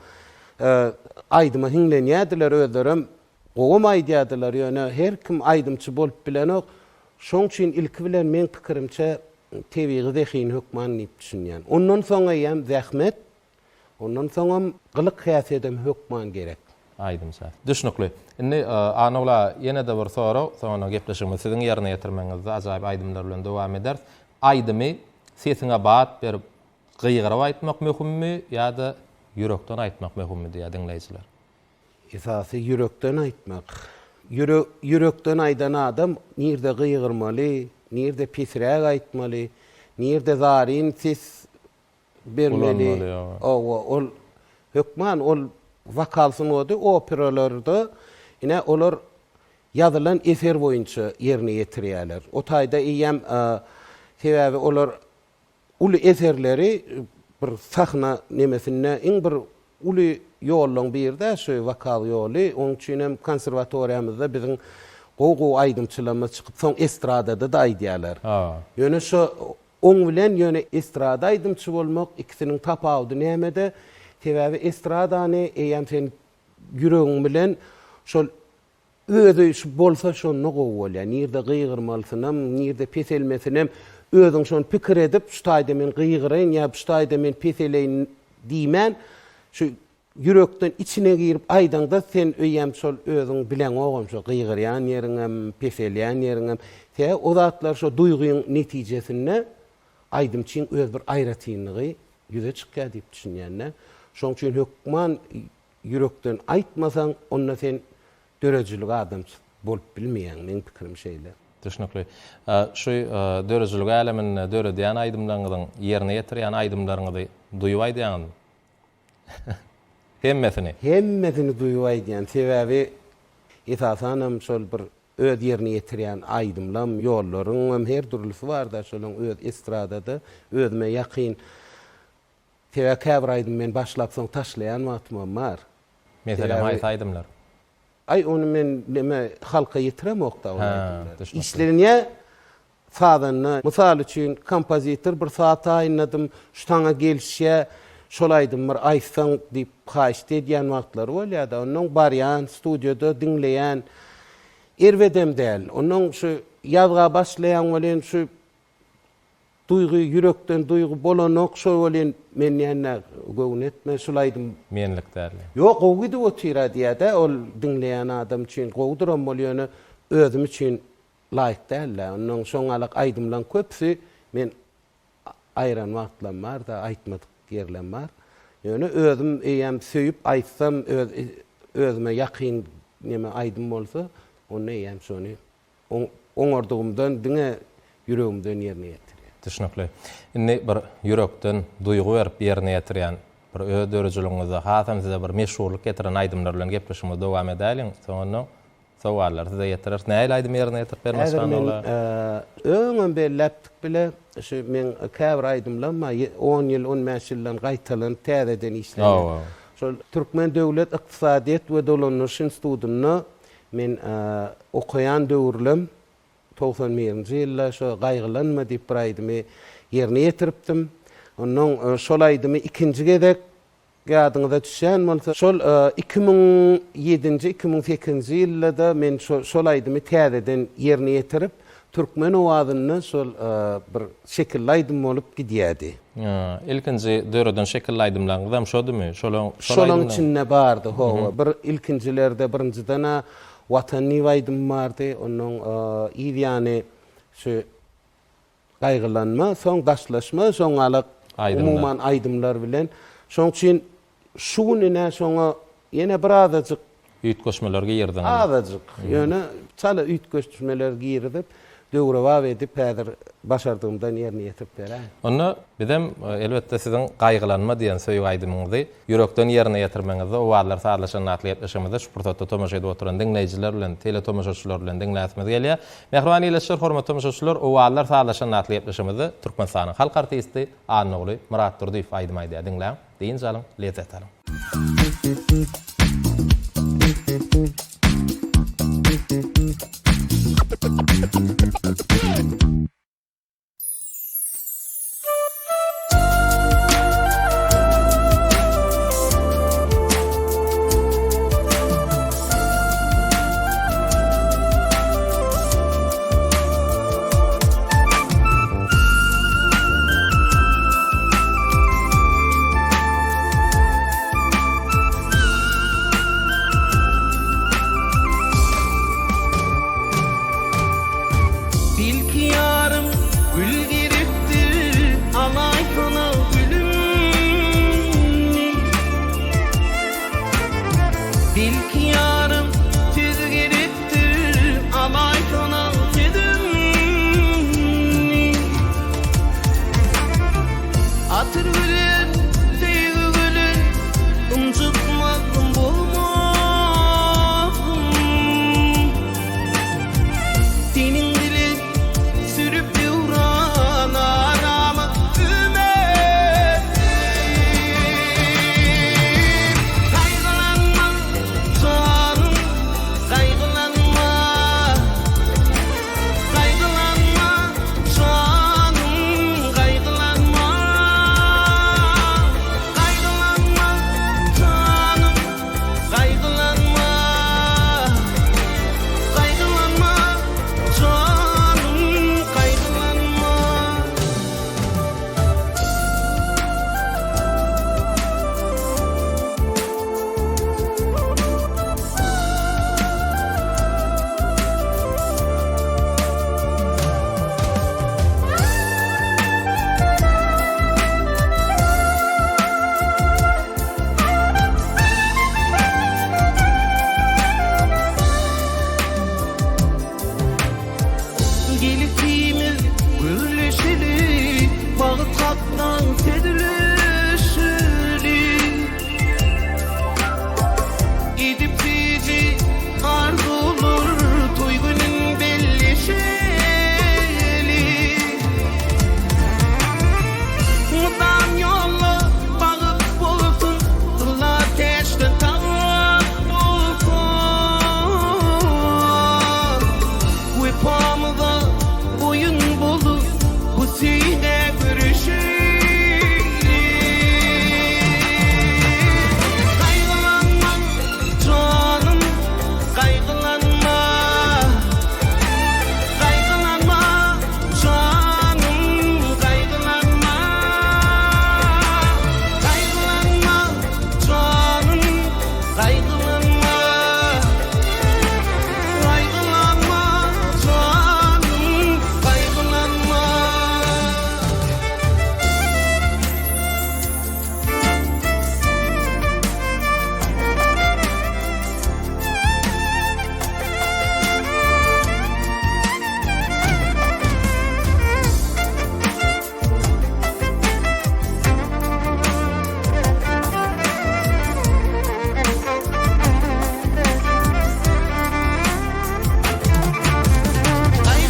aýdyma hiňlenýärdiler özlerem. Gowam aýdýardylar, ýöne her kim aýdymçy bolup bilenok. Şoň üçin ilki bilen meň pikirimçe tebigy zehin hökman diýip düşünýän. Ondan soň eýýäm zähmet, Ondan soňam gylyk-häsiýedem hökman gerek. Aýdymça. Düşnükli. Indi Annaguly aga ýene-de bir sorag, soňra gepleşigimizi siziň ýerine ýetirmegiňizde ajaýyp aýdymlar bilen dowam ederis. Aýdymy sesiňe bat berip gygyryp aýtmak möhümmi ýa-da ýürekden aýtmak möhümmi diýýär diňleýjiler. Esasy ýürekden aýtmak. Ýüre ýürekden aýdan adam nirde gygyrmaly, nirde pesräk aýtmaly, nirde zaryn ses bermeli. Hawa, ol hökman ol wokal sungaty operalarda ine olar ýazylan eser boýunça ýerine ýetirýärler. O taýda eýýäm sebäbi olar uly eserleri bir sahna nemesinde iň bir uly ýollaň biri-dä şu wokal ýoly. Onuň üçin hem konserwatoriýamyzda biziň gowy-gowy aýdymçylarymyz çykyp soň estradada-da aýdýarlar. Ýöne şo Oň bilen ýöne estrada aýdymçy bolmak ikisiniň tapawudy nämede? Sebäbi estradany eýýäm sen ýüregiň bilen şol özi şu bolsa şonda gowy bolýar. Nirde gygyrmalysynam, nirde peselmesinem özüň şony pikir edip şu taýda men gygyraýyn ýa şu taýda men peseleýin diýmän şu Ýürekden içine girip aýdaňda sen öýem şol özüň bileňogam şo gygyrýan ýeriňem, peselýän ýeriňem. Sebäbi o zatlar şo duýgyň netijesinde aýdymçyň öz bir aýratynlygy ýüze çykýar diýip düşünýän-de. Şoň üçin hökman ýürekden aýtmasaň onda sen döredijilik adamçysy bolup bilmeýäň. Meň pikirim şeýle. Düşnükli. Şu döredijilik äleminde döredýän aýdymlaryňyzyň, ýerine ýetirýän aýdymlaryňyzy duýup aýdýaňyzmy? Hemmesini. Hemmesini duýup aýdýan. Sebäbi esasanam şol bir öz ýerine ýetirýän aýdymlam, ýollaryňam her dürlüsi barda şolaň öz estradada özüme ýakyn. Sebäbi käbir aýdymy men başlap soň taşlaýan wagtymam bar. Meselem haýsy aýdymlar? Aý ony men neme halka ýetiremokda ol aýdymlary. Işlenýä Sazanda, mysal üçin, kompozitor bir saz taýynladym, şu saňa gelişýä, şol aýdymy bir aýtsaň diýip haýyşt edýän wagtlary bolýar-da. Onnoň barýan, studiýada diňleýän. Erbedem däl. Onnoň şu ýazga başlaýaň welin şu duýgy, ýürekden duýgy bolanok, şo welin men diýen-dä, göwün etme, şul aýdym. Menlik däl. Ýok, gowy gidip otyr-a diýýä-dä, ol diňleýän adam üçin gowudyram ol, ýöne özüm üçin Laýyk däl-dä. Onnoň şoňalak aýdymlaň köpüsi men aýran wagtlam bar-da, aýtmadyk ýerlem bar. Ýöne özüm eýýäm söýüp aýtsam, öz özüme ýakyn neme aýdym bolsa, onda eýýäm şony oňardygymdan diňe ýüregimden ýerine ýetirýän. Düşnükli. Indi bir ýürekden duýgy berip ýerine ýetirýän, bir öz döredijiligiňizde hasam size bir meşhurlyk getiren aýdymlar bilen gepleşigimizi dowam edäýliň. Soň onda Sowallary size ýetireris. Nähili aýdym ýerine ýetirip bermek Häzir men öňem belläpdik bile, şu meň käbir aýdymlam bar, on ýyl, on bäş ýyldan gaýtalanyp täzeden işlenýär. Şol Türkmen döwlet ykdysadyýet we dolandyryş institutynda men okaýan döwürlem, 91-nji ýylda şo Gaýgylanma diýip bir aýdymy ýerine ýetiripdim. Onnoň şol aýdymy ikinji gezek Ýadyňyza düşýän bolsa, şol 2007-nji, 2008-nji ýylda-da men şol aýdymy täzeden ýerine ýetirip, türkmen owazynda şol bir şekilli aýdym bolup gidýärdi. Ilkinji döreden şekilli aýdymlaryňyzam şodumy? Şolaň Şolaň içinde bardy, hawa. Bir ilkinjilerde birinjiden-ä Watan diýip aýdym bardy, onnoň yz ýany şu Gaýgylanma, soň daşlaşma, soňalak umuman aýdymlar bilen. Şoň üçin şu gün ine şoňa ýene bir azajyk. Üýtgeşmeler girdiň. Azajyk, ýöne çala üýtgeşmeler girizip, döwrebap edip häzir başardygymdan ýerine ýetirip beräýin. Onda bizem elbetde siziň Gaýgylanma diýen söýgi aýdymyňyzy ýürekden ýerine ýetirmegiňizde Owazlar sazlaşan atly gepleşigimizde şu pursatda tomaşa edip oturan diňleýjiler bilen, teletomaşaçylar bilen diňläsimiz gelýär. Mähriban ildeşler, hormatly tomaşaçylar, Owazlar sazlaşan atly gepleşigimizde Türkmenistanyň halk artisti Annaguly Myratdurdyýew aýdym aýdýar. Diňläň, dynç alyň, lezzet alyň. Belki ýarym gül gerekdir, alaýsana gülümni. Belki ýarym söz gerekdir, alaýsana sözümni. Atyr bilen söýgi gülün ynjytmazdym bolmazdym. Seniň dili sürüp döwran arama ümetdim. Gaýgylanma janym gaýgylanma. Gaýgylanma janym gaýgylanma. Gaýgylanma janym Gaýgylanma, gaýgylanma, janym, gaýgylanma. Gel ikimiz gürleşeli, Bagt hakdan sözleşeli. Edip süýji arzuwlar, Toý günün belleşeli. Mydam ýolla bagyp bolsun, Tylla täçden tagt bolsun. Wepamyza boýun bolup, bu söýgä göreşeli. Gaýgylanma, janym, gaýgylanma. Gaýgylanma, janym, gaýgylanma. Gaýgylanma, janym, gaýgylanma. Gaýgylanma, janym, gaýgylanma.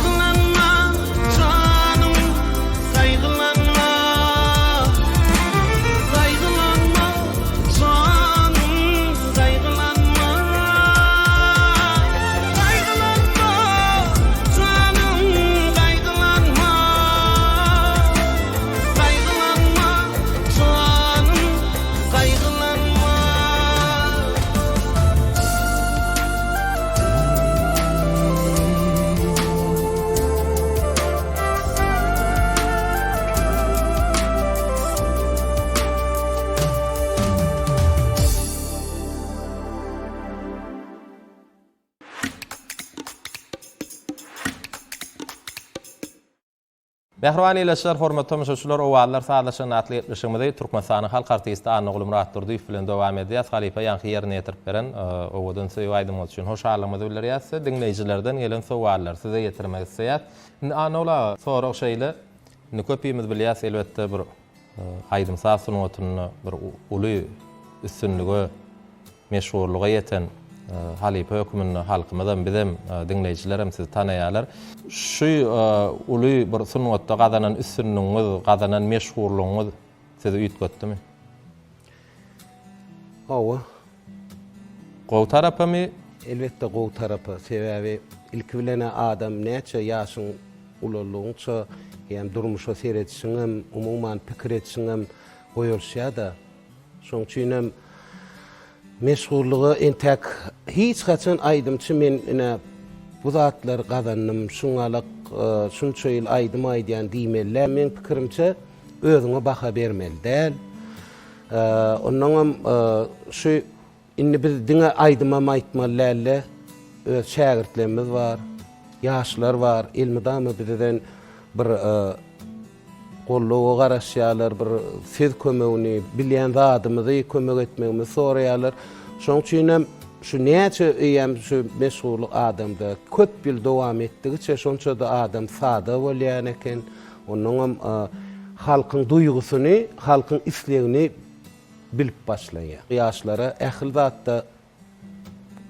Gaýgylanma, janym, gaýgylanma. Gaýgylanma, janym, gaýgylanma. Gaýgylanma, janym, gaýgylanma. Gaýgylanma, janym, gaýgylanma. Mähriban ildeşler, hormatly tomaşaçylar, Owazlar sazlaşygyny atly gepleşigimizi Türkmenistanyň halk artisti Annaguly Myratdurdyýew bilen dowam edýäs. Halypa ýaňky ýerine ýetirip beren owadan söýgi aýdymyňyz üçin hoşallygymyzy bildirýäs. Size diňleýjilerden gelen sowallary size ýetirmek isleýäs. Indi Annaguly aga, sorag şeýle, indi köpimiz bilýäs, elbetde bir aýdym-saz sungatynda bir uly üstünlige meşhurlyga ýeten halypa höküminde halkymyzam, bizem, diňleýjilerem sizi tanaýarlar. Şu uly bir sungatda gazanan üstünligiňiz, gazanan meşhurlygyňyz sizi üýtgetdimi? Hawa. Gowy tarapamy? Elbetde gowy tarapa. Sebäbi ilki bilen-ä adam näçe ýaşyň ulaldygyňça hem durmuşa seredişiňem, umuman pikir edişiňem goýalyşýar-da. Şoň üçinem meşhurlyga entäk hiç haçan aýdymçy men ine bu zatlary gazandym, şuňalak şunça ýyl aýdym aýdýan diýmeli däl. Meň pikirimçe özüňe baha bermeli däl. Onnoňam şu indi biz diňe aýdymam aýtmaly dälde, öz şägirtlerimiz bar. Ýaşlar bar, elmydama bizden bir goldawa garaşýarlar, bir söz kömegini, bilýän zadymyzy kömek etmegimizi soraýarlar. Şonuň üçin hem şu näçe eýýäm şu meşhurlyk adamda köp ýyl dowam etdigiçe şonça-da adam sada bolýan eken. Onnoňam halkyň duýgusyny, halkyň islegini bilip başlaýar. Ýaşlara ähli zatda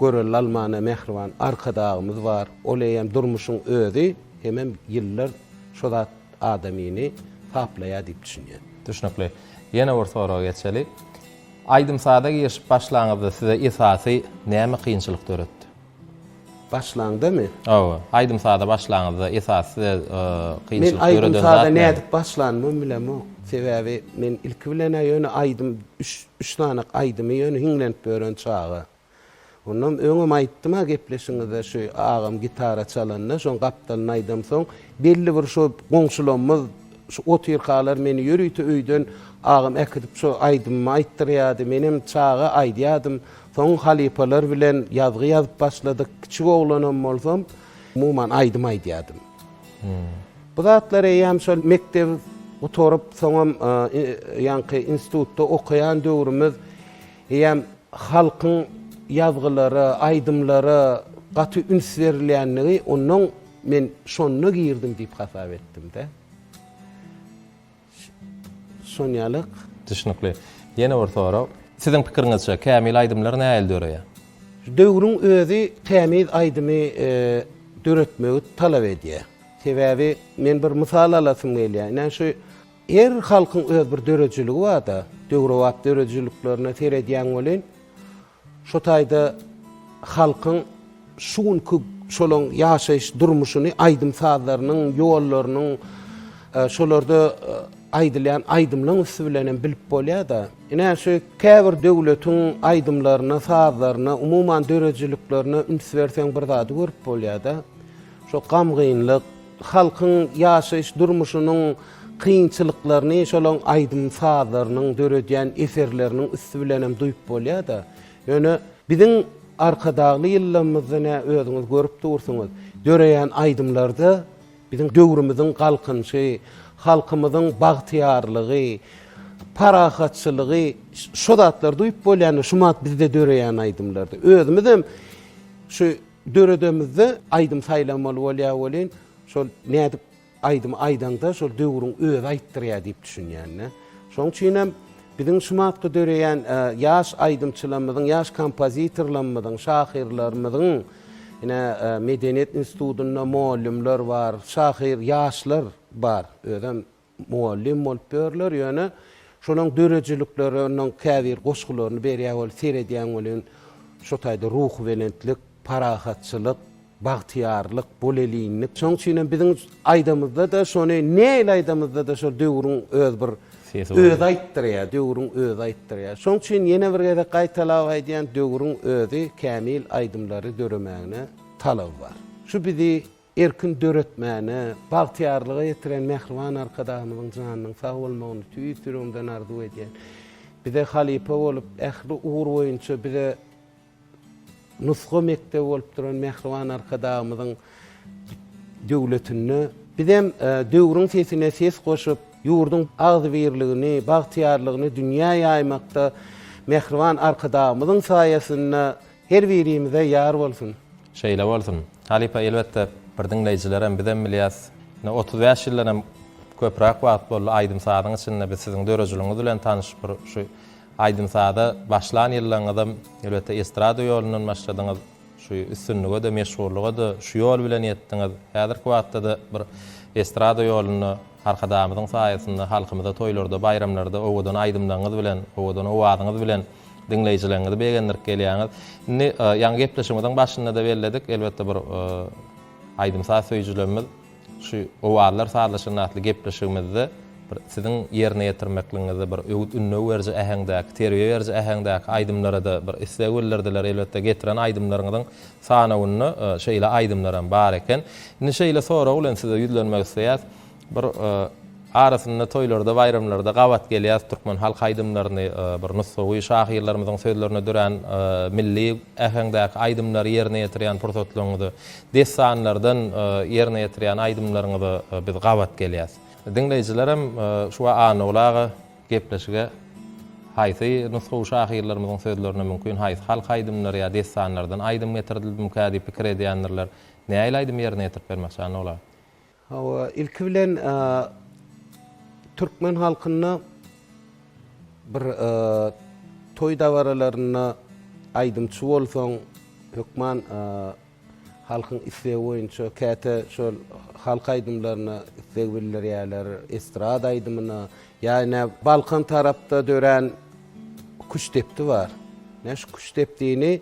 Görelde almana mähriban Arkadagymyz bar. Ol eýýäm durmuşyň özi hemem ýyllar şo zat adamyny taplaýar diýip düşünýän. Düşnükli. Ýene bir soraga geçeli. Aýdym-saza girişip başlaňyzda size esasy näme kynçylyk döretdi? Başlaňdamy? Hawa. Aýdym-saza başlaňyzda esasy size Men kynçylyk döreden aýdym-saza zat näme? nädip başlanymam bilemok. Sebäbi men ilki bilen-ä ýöne aýdym üç Üç sany aýdymy ýöne hiňlenip ýören çaga. Ondan öňem aýtdym-a gepleşiňizde şu agam gitara çalanda şoň gapdalyny aýdamsoň belli bir şo goňşulamyz şu otyrkalar meni ýörite öýden agam äkidip şo aýdymymy aýtdyrýardy. Menem çaga aýdýardym. Soň halypalar bilen ýazgy ýazyp başladyk. Kiçik oglanam bolsam umuman aýdym aýdýardym. Bu zatlar eýýäm şol mekdebi gutaryp, soňam ýaňky institutda okaýan döwrümiz eýýäm halkyň ýazgylara, aýdymlara gaty üns berilýänligi onnoň men şonda girdim diýip hasap etdim-de. Şonýalyk. Düşnükli. Ýene bir sorag. Siziň pikiriňizçe, kämil aýdymlar nähili döreýär? Döwrüň özi tämiz aýdymy döretmegi talap edýär. Sebäbi men bir mysal alasym gelýär. Ine şu her halkyň öz bir döredijiligi bar-da. Döwrebap döredijiliklerine seredýäň welin, Şo taýda halkyň şu günki şolaň ýaşaýyş durmuşyny aýdym-sazlarynyň ýollarynyň şolarda aýdylýan aýdymlaň üsti bilen hem bilip bolýar-da. Ine, şu käbir döwletiň aýdymlaryna, sazlaryna, umuman döredijiliklerine üns berseň bir zady görüp bolýar-da. Şo gamgynlyk, halkyň ýaşaýyş durmuşynyň kynçylyklaryny şolaň aýdym-sazlarynyň, döredýän eserleriniň üsti bilen hem duýup bolýar-da. Ýöne biziň Arkadagly ýyllarymyzda nä özüňiz görüp dursuňyz, döreýän aýdymlarda biziň döwrümiziň galkynyşy, halkymyzyň bagtyýarlygy, parahatçylygy şo zatlary duýup bolýar şumat bizde döreýän aýdymlarda. Özümizem şu Döredemizde aýdym saýlamaly bolýar welin, şol nädip aýdymy aýdaňda şol döwrüň özi aýtdyrýar diýip düşünýän-de. Şonuň üçin hem biziň şu wagtky döreýän ýaş aýdymçylarymyzyň, ýaş kompozitorlarymyzyň, şahyrlarymyzyň, ine, Medeniýet institutynda mugallymlar bar, şahyr ýaşlar bar, özem Mugallym bolup ýörler, ýöne şolaň döredijilikleriniň käbir goşgularyny berýär bolup seredýäň welin, şo taýda ruhubelentlik, parahatçylyk, bagtyýarlyk, bolelinlik. Şoň üçin hem biziň aýdamyzda-da şony nähili aýdamyzda-da şol döwrüň öz bir özi aýtdyrýar, döwrüň özi aýtdyrýar. Şoň üçin ýene bir gezek gaýtalap aýdýan, döwrüň özi kämil aýdymlary döremägine talaby bar. Şu bizi Erkin döretmäne, bagtyýarlyga ýetiren mähriban Arkadagymyzyň janynyň sag bolmagyny tüýs ýüregimden arzuw edýän. Bize halypa bolup, ähli ugur boýunça bize nusga mekdebi bolup duran mähriban Arkadagymyzyň döwletinde bizem döwrüň sesine ses goşup, ýurduň agzybirligini, bagtyýarlygyny dünýä ýaýmakda mähriban Arkadagymyzyň saýasynda Her birimize ýar bolsun. Şeýle bolsun. Halypa elbetde bir diňleýjilerem bizem bilýäs. Ine 35 ýyldan hem köpräk wagt boldy aýdym-sazyň içinde biz siziň dörejiligiňiz bilen tanyşyp bir şu aýdym-saza başlan ýyllaryňyzam elbetde estrada ýolundan başladyňyz. Şu üstünlige-de meşhurlyga-da şu ýol bilen ýetdiňiz. Häzirki wagtda-da bir estrada ýolunda Arkadagymyzyň saýasynda halkymyza toýlarda baýramlarda owadan aýdymlaryňyz bilen owadan owazyňyz bilen Diňleýjileriňizi begendirip gelýäňiz. Indi ýaňy gepleşigimiziň başynda-da belledik, elbetde bir aýdym-saz söýüjilerimiz şu Owazlar sazlaşanda atly gepleşigimizde bir siziň ýerine ýetirmekligiňizde bir öwüt-ündew beriji äheňdäki, terbiýe beriji äheňdäki aýdymlara-da bir isleg bildirdiler. Elbetde getiren aýdymlaryňyzyň sanawynda şeýle aýdymlaram bar eken. Indi şeýle sorag bilen size ýüzlenmek isleýäs. Bir. Arasynda toýlarda, baýramlarda gabat gelýäs türkmen halk aýdymlaryny, bir nusgawy şahyrlarymyzyň sözlerine dörän milli äheňdäki aýdymlary ýerine ýetirýän pursatlaryňyzy, dessanlardan ýerine ýetirýän aýdymlaryňyza biz gabat gelýäs. Diňleýjilerem şu wagt Annaguly aga gepleşige haýsy nusgawy şahyrlarymyzyň sözlerine mümkin haýsy halk aýdymlary ýa dessanlardan aýdym getirdilmkä diýip pikir edýändirler. Nähili aýdym ýerine ýetirip bermekçi Annaguly aga? Hawa, ilki bilen türkmen halkynda bir toý dabaralarynda aýdymçy bolsaň, hökman halkyň islegi boýunça käte şol halk aýdymlaryna isleg bildirýärler, estrada aýdymyna ýa ine Balkan tarapda dörän küştdepdi bar. Ine şu küştdepdini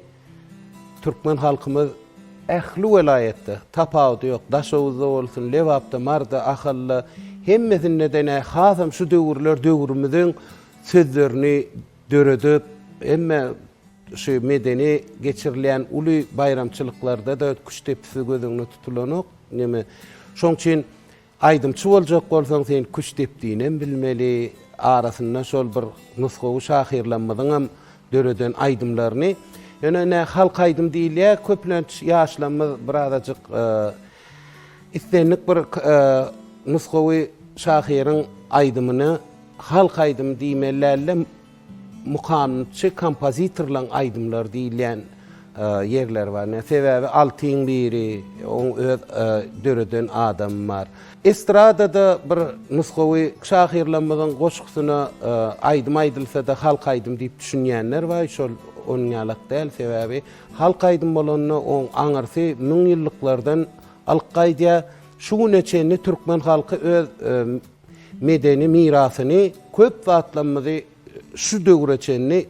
Türkmen halkymyz ähli welaýatda, tapawudy ýok, Daşoguzda bolsun, Lebapda, Maryda, Ahalda, hemmesinde-de ine hasam şu döwürler döwrümiziň sözlerini döredip, hemme şu medeni geçirilýän uly baýramçylyklarda-da küştdepdisi göz öňünde tutulanok. Neme, şoň üçin Aýdymçy boljak bolsaň sen küştdepdinem bilmeli, arasynda şol bir nusgawy şahyrlammyzyňam döreden aýdymlaryny. Ýöne ine halk aýdym diýilýär, köplenç ýaşlamyz birazajyk islendik bir nusgawy şahyryň aýdymyny halk aýdymy diýmeli dälde, Mukamçy kompozitorlaň aýdymlary diýilýän ýerleri bar. Sebäbi Altyň biri, oň öz döreden adamy bar. Estradada bir nusgawy şahyrlarymyzyň goşgusyna aýdym aýdylsa-da halk aýdym diýip düşünýänler bar. Şol onuň ýalak däl. Sebäbi halk aýdym bolanda oň aňyrsy müňýyllyklardan alyp gaýdýar. Şu güne çenli türkmen halky öz medeni mirasyny, köp zatlarymyzy şu döwre çenli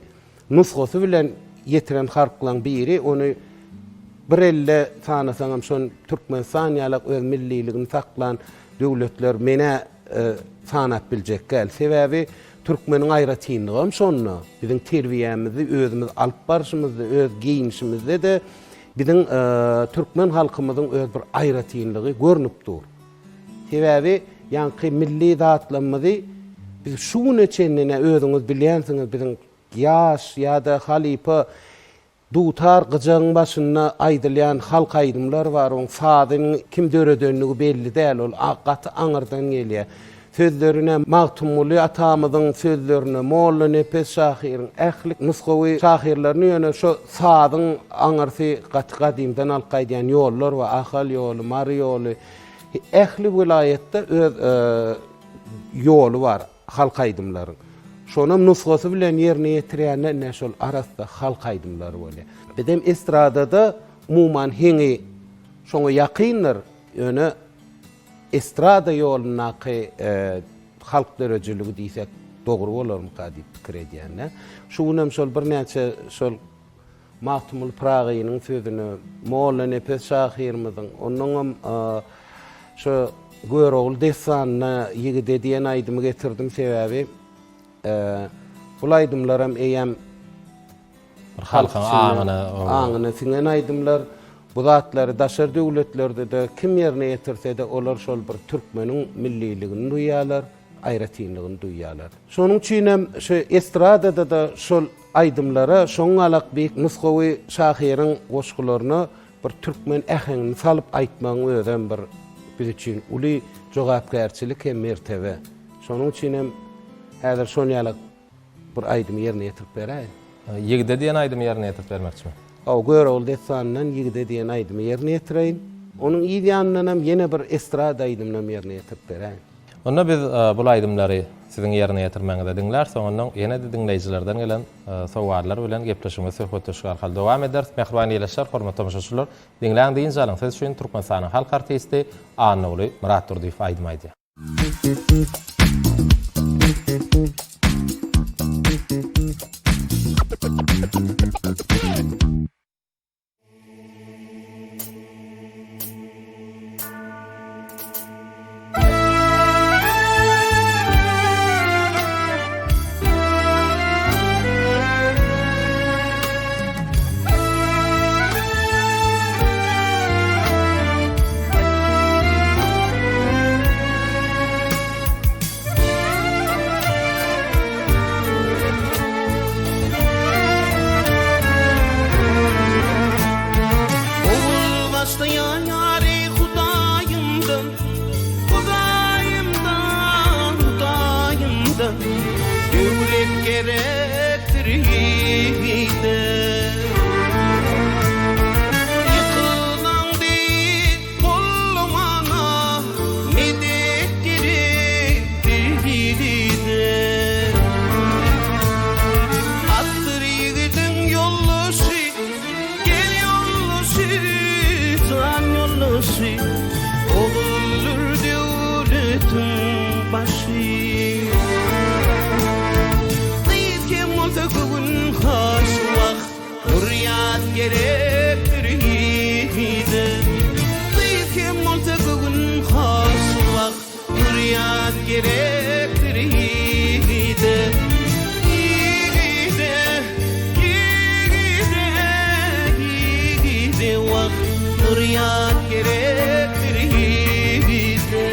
nusgasy bilen ýetiren halklaň biri, ony bir elde sanasaňam şon Türkmenistan ýalak öz milliligini saklan döwletler menä sanap biljek däl. Sebäbi türkmeniň aýratynlygam şonda, biziň terbiýämizi özümiz alyp barşymyzda, öz geýinişimizde-de biziň türkmen halkymyzyň öz bir aýratynlygy görnüp dur. Sebäbi ýaňky milli zatlarymyzy biz şu güne çenli ine özüňiz bilýänsiňiz biziň ýaş ýa-da halypa dutar gyjagyň başynda aýdylýan halk aýdymlar bar oň sazynyň kim döredenligi belli däl ol gaty aňyrdan gelýär. Sözlerine Magtymguly atamyzyň sözlerine Mollanepes şahyryň ähli nusgawy şahyrlaryny ýöne şo sazyň aňyrsy gaty gadymdan alyp gaýdýan ýollar bar Ahal ýoly Mary ýoly Ähli welaýatda öz ýoly bar halk aýdymlaryň. Şonam nusgasy bilen ýerine ýetirýände ine şol arassa halk aýdymlary bolýar. Bizem estradada umuman heňi şoňa ýakyndyr, ýöne estrada ýolundaky halk döredijiligi diýsek dogry bolarmyka diýip pikir edýän-de. Şu günem şol birnäçe şol Magtymguly Pyragynyň sözüne, Mollanepes şahyrymyzyň, onnoňam şu Görogly dessanyna Ýigide diýen aýdymy getirdim, sebäbi bul aýdymlaram eýýäm bir halkyň aňyna aňyna siňen aýdymlar. Bu zatlary daşary döwletlerde-de kim ýerine ýetirse-de olar şol bir türkmeniň milliligini duýýarlar. aýratynlygyny duýýarlar. Şonuň üçinem şu estradada-da şol aýdymlara şoňňalak beýik nusgawy şahyryň goşgularyna bir türkmen äheňini salyp aýtmagyň özem bir biz üçin uly jogapkärçilik hem mertebe. Şonuň üçinem häzir şonýalak Bir aýdymy ýerine ýetirip beräýiň. Ýigide diýen aýdymy ýerine ýetirip bermekçimi? Hawa, Görogly dessanyndan Ýigide diýen aýdymy ýerine ýetireýin. Onuň yz ýanyndanam ýene bir estrada aýdymynam ýerine ýetirip beräýin. Onda biz bul aýdymlary siziň ýerine ýetirmegiňizde diňläris, soňundan ýene-de diňleýjilerden gelen sowallar bilen gepleşigimizi söhbetdeşlik arkaly dowam ederis. Mähriban ildeşler, hormatly tomaşaçylar, diňläň, dynç alyň! Siz üçin Türkmenistanyň halk artisti Annaguly Myratdurdyýew aýdym aýdýar. Döwlet gerekdir ýigide. Ýykylan deý gollamana medet gerekdir ýigide. Atdyr ýigidiň ýoldaşy, gel ýoldaşy, jan ýoldaşy, Oguldyr döwletiň başy. Gyz kem bolsa göwün hoş wah, Gurýat gerekdir ýigide. Gyz kem bolsa göwün hoş wah, Gurýat gerekdir ýigide. Ýigide, ýigide, ýigide wah, Gurýat gerekdir ýigide.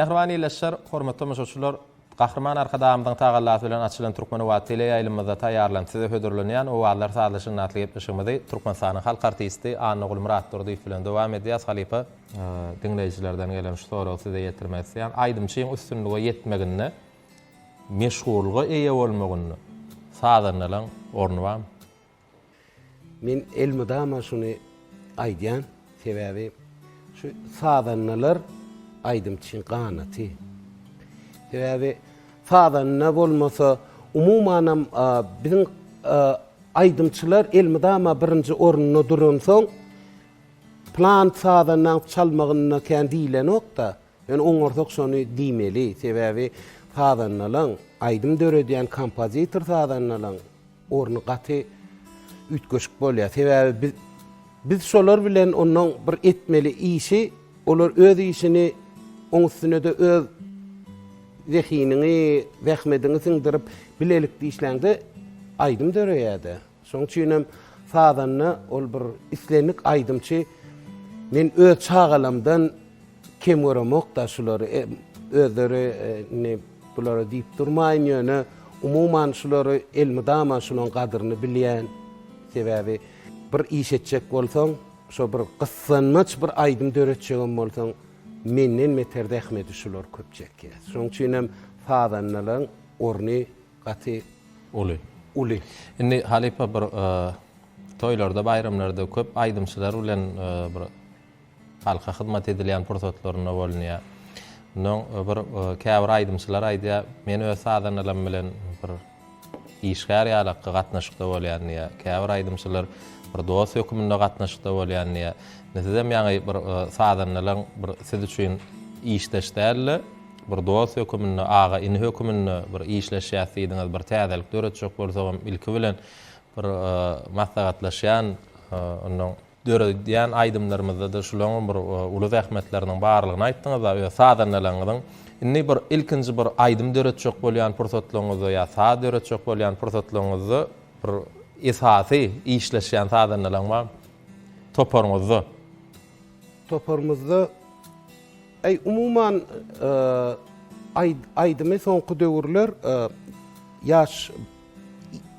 Mähriban ildeşler, hormatly tomaşaçylar, Gahryman Arkadagymyzyň tagallasy bilen açylan Türkmenobat teleýaýlymymyzda taýýarlanyp size hödürlenýän Owazlar sazlaşygyny atly gepleşigimizi Türkmenistanyň halk artisti Annaguly Myratdurdyýew bilen dowam edýäs. Halypa, diňleýjilerden gelen şu soragy size ýetirmek isleýän. Aýdymçyň üstünlige ýetmeginde, meşhurlyga eýe bolmagynda sazandalaň orny barmy? Men elmydama şuny aýdýan, sebäbi şu sazandalar aýdymçyň ganaty. Sebäbi sazanda bolmasa, umumanam biziň aýdymçylar elmydama birinji orunda duransoň, plan sazandaň çalmagynda kän diýlenok-da. Ýöne oňarsak şony diýmeli, sebäbi sazandalaň, aýdym döredýän kompozitor sazandalaň orny gaty üýtgeşik bolýar. Sebäbi biz biz şolar bilen ondan bir etmeli işi, olar öz işini oň üstüne-de öz zehiniňi, zähmediňi siňdirip bilelikde işläňde aýdym döreýär-de. Şoň üçinem sazanda ol bir islendik aýdymçy men öz çagalamdan kem göremok-da şulary özleri indi bulara diýip durmaýyn ýöne umuman şulary elmydama şulaň gadyryny bilýän sebäbi bir iş etjek bolsaň şo bir gyssanmaç bir aýdym döretjegem bolsaň menden beter zähmedi şular köp çekýär. Şoň üçinem sazandalaň orny gaty uly. Uly. Indi halypa bir toýlarda baýramlarda köp aýdymçylar bilen bir halka hyzmat edilýän pursatlarynda bolunýar. Mundan bir käbir aýdymçylar aýdýar, men öz sazandalarym bilen bir işgär ýalakky gatnaşykda bolýan diýýär. Käbir aýdymçylar bir dost höküminde gatnaşykda bolýan diýýär. Indi sizem ýaňy bir sazandalaryň bir siz üçin işdeş däl-de, Bir dost höküminde, aga-ini höküminde bir işleşýäs diýdiňiz, bir täzelik döretjek bolsagam ilki bilen bir maslahatlaşýan, onnoň döredýän aýdymlarymyzda-da şulaňam bir uly zähmetleriniň barlygyny aýtdyňyz-a öz sazandalaryňyzyň. Indi bir ilkinji bir aýdym döretjek bolýan pursatlaryňyzda ýa saz döretjek bolýan pursatlaryňyzda bir esasy işleşýän sazandalaň barmy toparyňyzda? Toparymyzda Äý umuman aýdymy soňky döwürler ýaş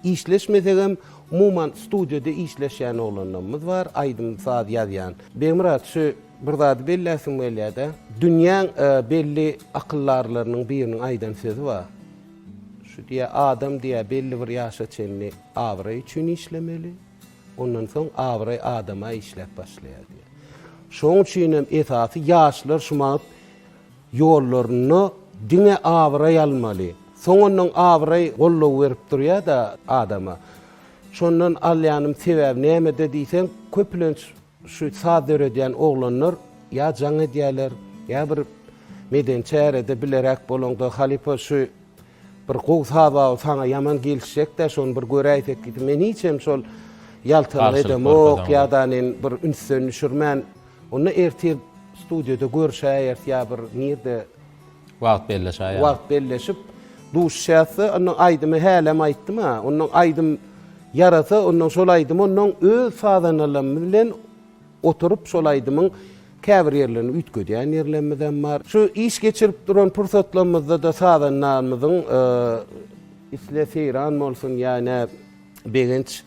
işleşmesegem umuman studiýada işleşýän oglanlarymyz bar aýdym saz ýazýan. Begmyrat şu bir zady belläsim gelýädä dünýäň belli akyldarlarynyň biriniň aýdan sözi bar. Şu diýýä adam diýýä belli bir ýaşa çenli abraý üçin işlemeli. Ondan soň abraý adama işläp başlaýar diýýär. Şoň üçin hem esasy ýaşlar şu wagt ýollarynda diňe abraý almaly. Soň ondan abraý goldaw berip durýar-da adama. Şondan alýanym sebäbi nämede diýseň, köplenç şu saz döredýän oglanlar ýa jaň edýärler, ýa bir medeni çärede bileräk bolaňda halypa şu Bir gowy saz bar saňa ýaman gelişjekdä şony bir göräýsek diýdi. Men hiç hem şol ýaltalyk edemok ýa-da men bir ünsden düşürmän onda ertir studiýada görüşäýeris ýa bir nirde wagt belleşäýeris. Wagt belleşip duşuşýasda ondan aýdymy hälem aýtdym ha. Ondan aýdym ýarasa ondan şol aýdymy ondan öz sazandalarymyz bilen Oturyp şol aýdymyň käbir ýerlerini üýtgedýän ýerlerimizem bar. Şu iş geçirip duran pursatlarymyzda-da sazandamyzyň isle Seýran bolsun ýa nä Begenç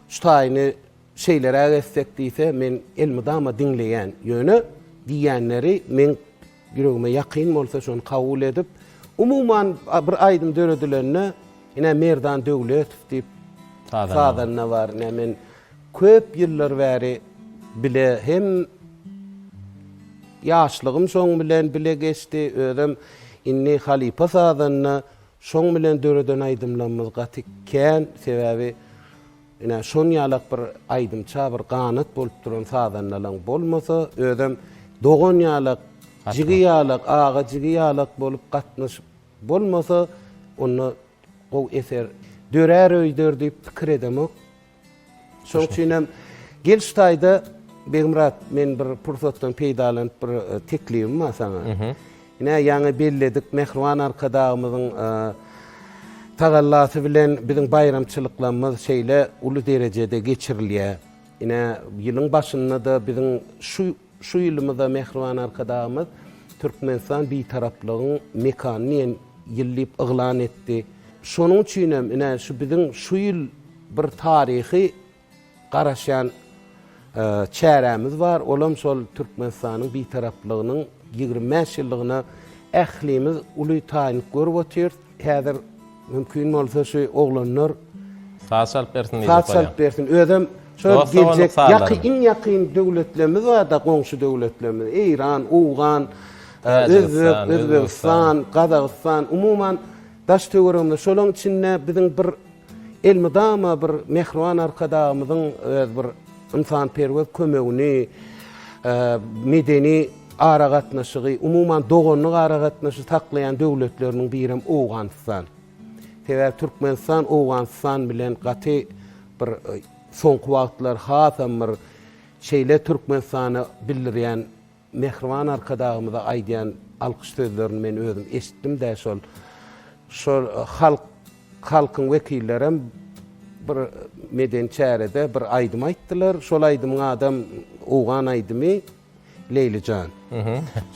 şu taýyny şeýleräk etsek diýse men elmydama diňleýän. Ýöne diýýänleri meň ýüregime ýakyn bolsa şony kabul edip, umuman bir aýdym döredilende ine Merdan Döwletow diýip sazanda bar. Ine men Köp ýyllar bäri bile hem ýaşlygym şoň bilen bile geçdi, özem indi halypa sazanda şoň bilen döreden aýdymlarymyz gaty kän, sebäbi ine şon ýalak bir aýdymça bir ganat bolup duran sazandalaň bolmasa, özem dogan ýalak, jigi ýalak, aga jigi ýalak bolup gatnaşyp bolmasa, onda gowy eser dörär öýder diýip pikir edemok. Şoň üçin hem gel şu taýda Begmyrat men bir pursatdan peýdalanyp bir e, teklibim bar saňa. Ine ýaňy belledik Mähriban Arkadagymyzyň e, tagallasy bilen biziň baýramçylyklarymyz şeýle uly derejede geçirilýär. Ine ýylyň başynda-da biziň şu şu ýylymyzda Mähriban Arkadagymyz. Türkmenistan Bitaraplygyň mekany diýen ýyl diýip yglan etdi. Şonuň üçin hem ine şu biziň şu ýyl bir taryhy garaşýan çärämiz bar, olam şol Türkmenistanyň Bitaraplygynyň 25 ýyllygyna ählimiz uly taýynlyk görüp otyrys. Häzir mümkin bolsa şu oglanlar Saz çalyp bersin diýjek Saz çalyp bersin. Özem şol geljek ýaky iň ýakyn döwletlerimiz bar-da, goňşy döwletlerimiz. Eýran, Owgan, Özbek, Özbegistan, Gazagystan, umuman daş-töweregimizde şolaň içinde biziň bir elmydama bir mähriban Arkadagymyzyň öz bir ynsanperwer kömegini, medeni aragatnaşygy, umuman doganlyk aragatnaşygy saklaýan döwletleriniň birem Owganystan. Sebäbi Türkmenistan Owganystan bilen gaty bir soňky wagtlar hasam bir şeýle Türkmenistana bildirýän Mähriban Arkadagymyza aýdýan alkyş sözlerini men özüm eşitdim-dä şol şol halk halkyň wekillerem bir medeni çärede bir aýdym aýtdylar. Şol aýdymyň adam owgan aýdymy Leýli jan.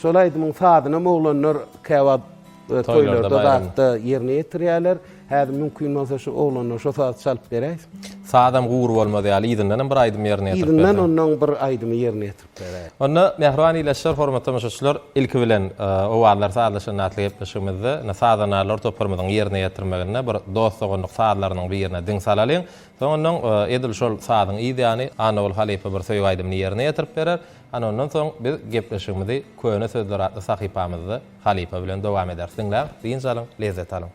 Şol aýdymyň sazynam oglanlar käwagt toýlarda zatda ýerine ýetirýärler. Häzir mümkin bolsa şu oglanlar şo sazy çalyp beräýsin. Sazam gury bolmaz ýaly yzyndanam bir aýdym ýerine ýetirip berseň. Yzyndan onnoň bir aýdymy ýerine ýetirip beräý. Onda mähriban ildeşler, hormatly tomaşaçylar, ilki bilen Owazlar sazlaşan atly gepleşigimizde ine sazandarlar toparymyzyň ýerine ýetirmeginde bir dost-doganlyk sazlarynyň birine diň salalyň. Soň onnoň edil şol sazyň yz ýany Annagul halypa bir söýgi aýdymyny ýerine ýetirip berer. Ana ondan soň biz gepleşigimizi Köne sözler atly sahypamyzda halypa bilen dowam ederis. Diňläň, dynç alyň, lezzet alyň.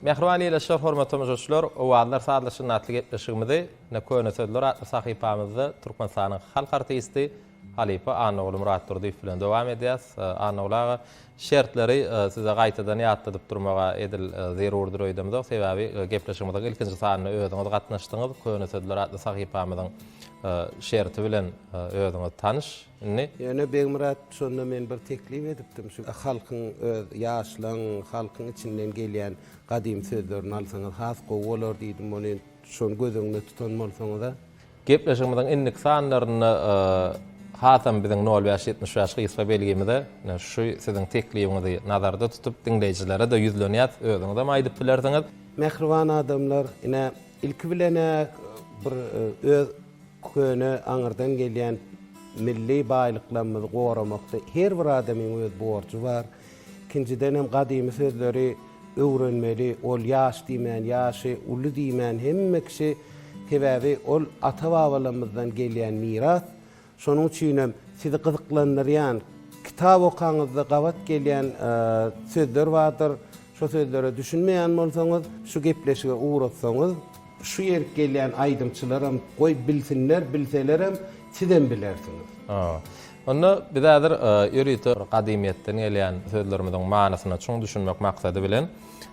Mähriban ildeşler, hormatly tomaşaçylar, Owazlar sazlaşyny atly gepleşigimizi ine Köne sözler atly sahypamyzda Türkmenistanyň halk artisti halypa Annaguly Myratdurdyýew bilen dowam edýäs. Annaguly aga, şertleri size gaýtadan ýatladyp durmaga edil zerurdyr öýdemzok. Sebäbi gepleşigimiziň ilkinji sanyna özüňiz gatnaşdyňyz. Köne sözler atly sahypamyzyň şerti bilen özüňiz tanyş indi. Ýöne Begmyrat şonda men bir teklip edipdim şu halkyň öz ýaşlaň halkyň içinden gelýän gadym sözlerini alsaňyz has gowy bolar diýdim ony şony göz öňünde tutan bolsaňyza. Gepleşigimiziň indiki sanlarynda hasam biziň nol bäş 75 gysga belgimize şu siziň teklibiňizi nazarda tutup diňleýjilere-de ýüzlenýäs, özüňizem aýdyp bilersiňiz. Mähriban adamlar, ine, ilki bilen-ä bir öz köne aňyrdan gelýän milli baýlyklarymyzy goramakda her bir adamyň öz borjy bar. Ikinjidenem gadymy sözleri öwrenmeli, ol ýaş diýmän, ýaşy uly diýmän hemme kişi, sebäbi ol ata-babalarymyzdan gelýän miras. Şonuň üçinem sizi gyzyklandyrýan, kitap okaňyzda gabat gelýän sözler bardyr. Şo sözlere düşünmeýän bolsaňyz, şu gepleşige ugratsaňyz, şu ýerik gelýän aýdymçylaram goý bilsinler, bilselerem sizem bilersiňiz. Onda biz häzir ýörite gadymyýetden gelýän sözlerimiziň manysyna çuň düşünmek maksady bilen,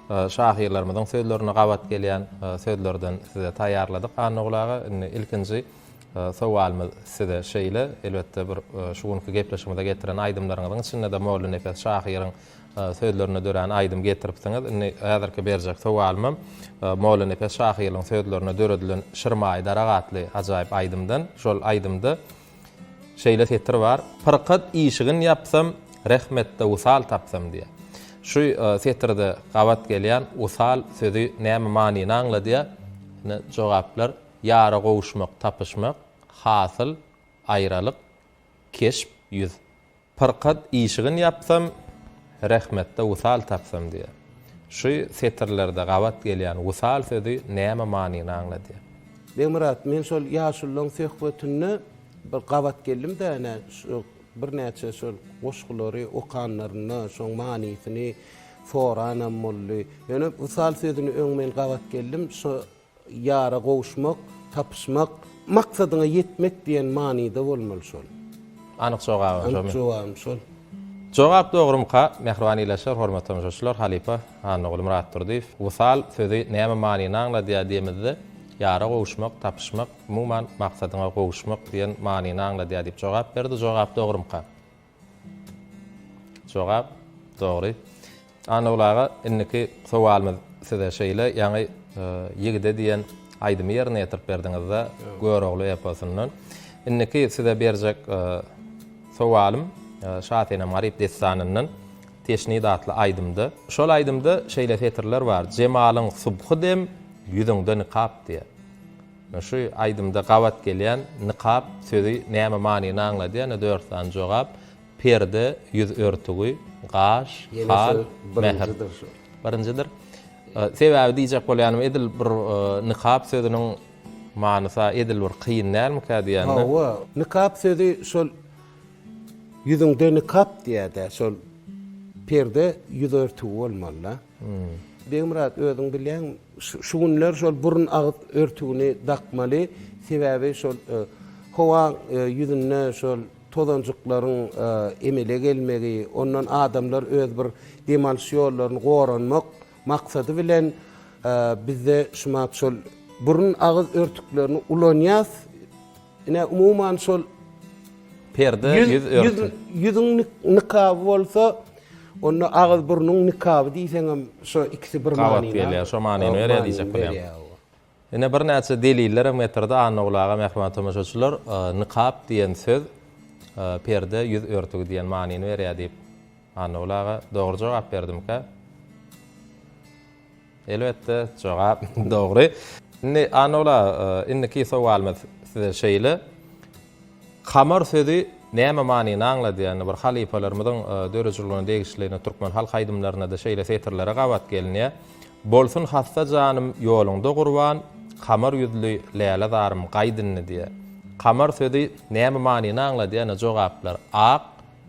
şahyrlarymyzyň sözlerine gabat gelýän sözlerden size taýýarladyk Annaguly aga. Indi ilkinji sowalymyz size şeýle, elbetde bir şu günki gepleşigimize getiren aýdymlaryňyzyň içinde-de Mollanepes şahyryň sözlerine dörän aýdym getiripsiňiz. Indi häzirki berjek sowalymam Mollanepes şahyryň sözlerine döredilen Şirmaýy darak atly ajaýyp aýdymdan. Şol aýdymda Şeýle setir bar, Pyrkat işigin ýapsam, rehmetde wysal tapsam diýýär. Şu setirde gabat gelýän wysal sözi näme manyny aňladýar? Ine, jogaplar, ýara gowuşmak, tapyşmak, hasyl, aýralyk, keşp, ýüz. Pyrkat işigin ýapsam, rehmetde wysal tapsam diýýär. Şu setirlerde gabat gelýän wysal sözi näme manyny aňladýar? Begmyrat, men şol ýaşululaň söhbetinde bir gabat geldim-de, ene, şu birnäçe şol goşgulary okanlarynda şoň manysyny soranam boldy. Ýöne wysal sözüni öň men gabat geldim, şo Ýara gowuşmak, tapyşmak, maksadyňa ýetmek diýen manyda bolmaly şol. Anyk jogabam şomy? Anyk jogabym şol. Jogap dogrumyka, mähriban ildeşler, hormatly tomaşaçylar, halypa Annaguly Myratdurdyýew Wysal sözi näme manyny aňladýar diýemizde, ýara gowuşmak, tapyşmak, umuman, maksadyňa gowuşmak diýen manyny aňladýar diýip jogap berdi. Jogap dogrumyka? Jogap, dogry. Annaguly aga, indiki sowalymyz size şeýle, ýaňy Ýigide diýen aýdymy ýerine ýetirip berdiňiz-de, Görogly eposyndan. Indiki size berjek sowalym Şasenem-Garyp dessanyndan Teşnid atly aýdymda. Şol aýdymda şeýle setirler bar, Jemalyň subhy dem, ýüzüňde nikap diýýär. Şu aýdymda gabat gelýän nikap sözi näme manyny aňladýar? Ine dört sany jogap, perde, ýüz örtügi, gaş, hal, mähir. Birinjidir. Sebäbi diýjek bolýanym edil bir nikap sözüniň manysy edil bir kyn dälmikä diýende. Hawa, nikap sözi şol ýüzüňde nikap diýýär-dä, şol perde ýüz örtügi bolmaly-da. Begmyrat özüň bilýäň şu günler şol burun agyz örtügini dakmaly sebäbi şol howaň ýüzünde şol tozanjyklaryň emele gelmegi ondan adamlar öz bir dem alyş ýollaryny goranmak maksady bilen bizde şumat şol burun agyz örtüklerini ulanýas Ine, umuman şol Perde, ýüz örtü. Ýüzüň nikaby bolsa, onda agyz-burnuň nikaby diýseňem, şo ikisi bir manyny. Gabat gelýär, şo manyny berýär diýjek bolýaň. Ine, birnäçe delillerem getirdi Annaguly aga, mähriban tomaşaçylar. Nikap diýen söz perde, ýüz örtügi diýen manyny berýär diýip, Annaguly aga dogry jogap berdimikä? Elbetde, jogap dogry. Indi Annaguly aga, indiki sowalymyz size şeýle. Kamar sözi näme manyny aňladýar? Indi bir halypalarymyzyň döredijiligine degişli indi türkmen halk aýdymlarynda-da şeýle setirlere gabat gelinýär. Bolsun hassa janym ýoluňda gurban, Kamar ýüzli läle zarym gaýt indi diýýär. Kamar sözi näme manyny aňladýar? Indi jogaplar, ak,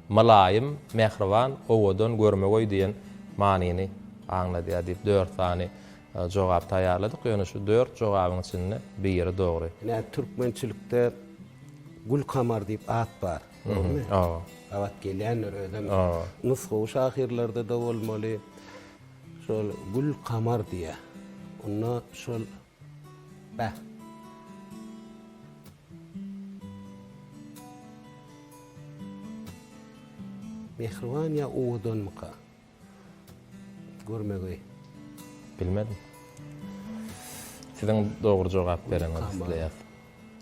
mylaýym, mähriban, owadan, görmegeý diýen manyny aňladýar diýip, dört sany. jogap taýýarladyk. Ýöne şu dört jogabyň içinde biri dogry. Ine, türkmençilikde Gülkamar diýip at bar. Dogrumy? Hawa. Gabat gelýändir özem. Hawa. Nusgawy şahyrlarda-da bolmaly. Şol Gülkamar diýýär. Onda şol Bäh. Mähriban ýa owadanmyka? Görmegeý. Bilmedim. Siziň dogry jogap bereniňizi isleýäs.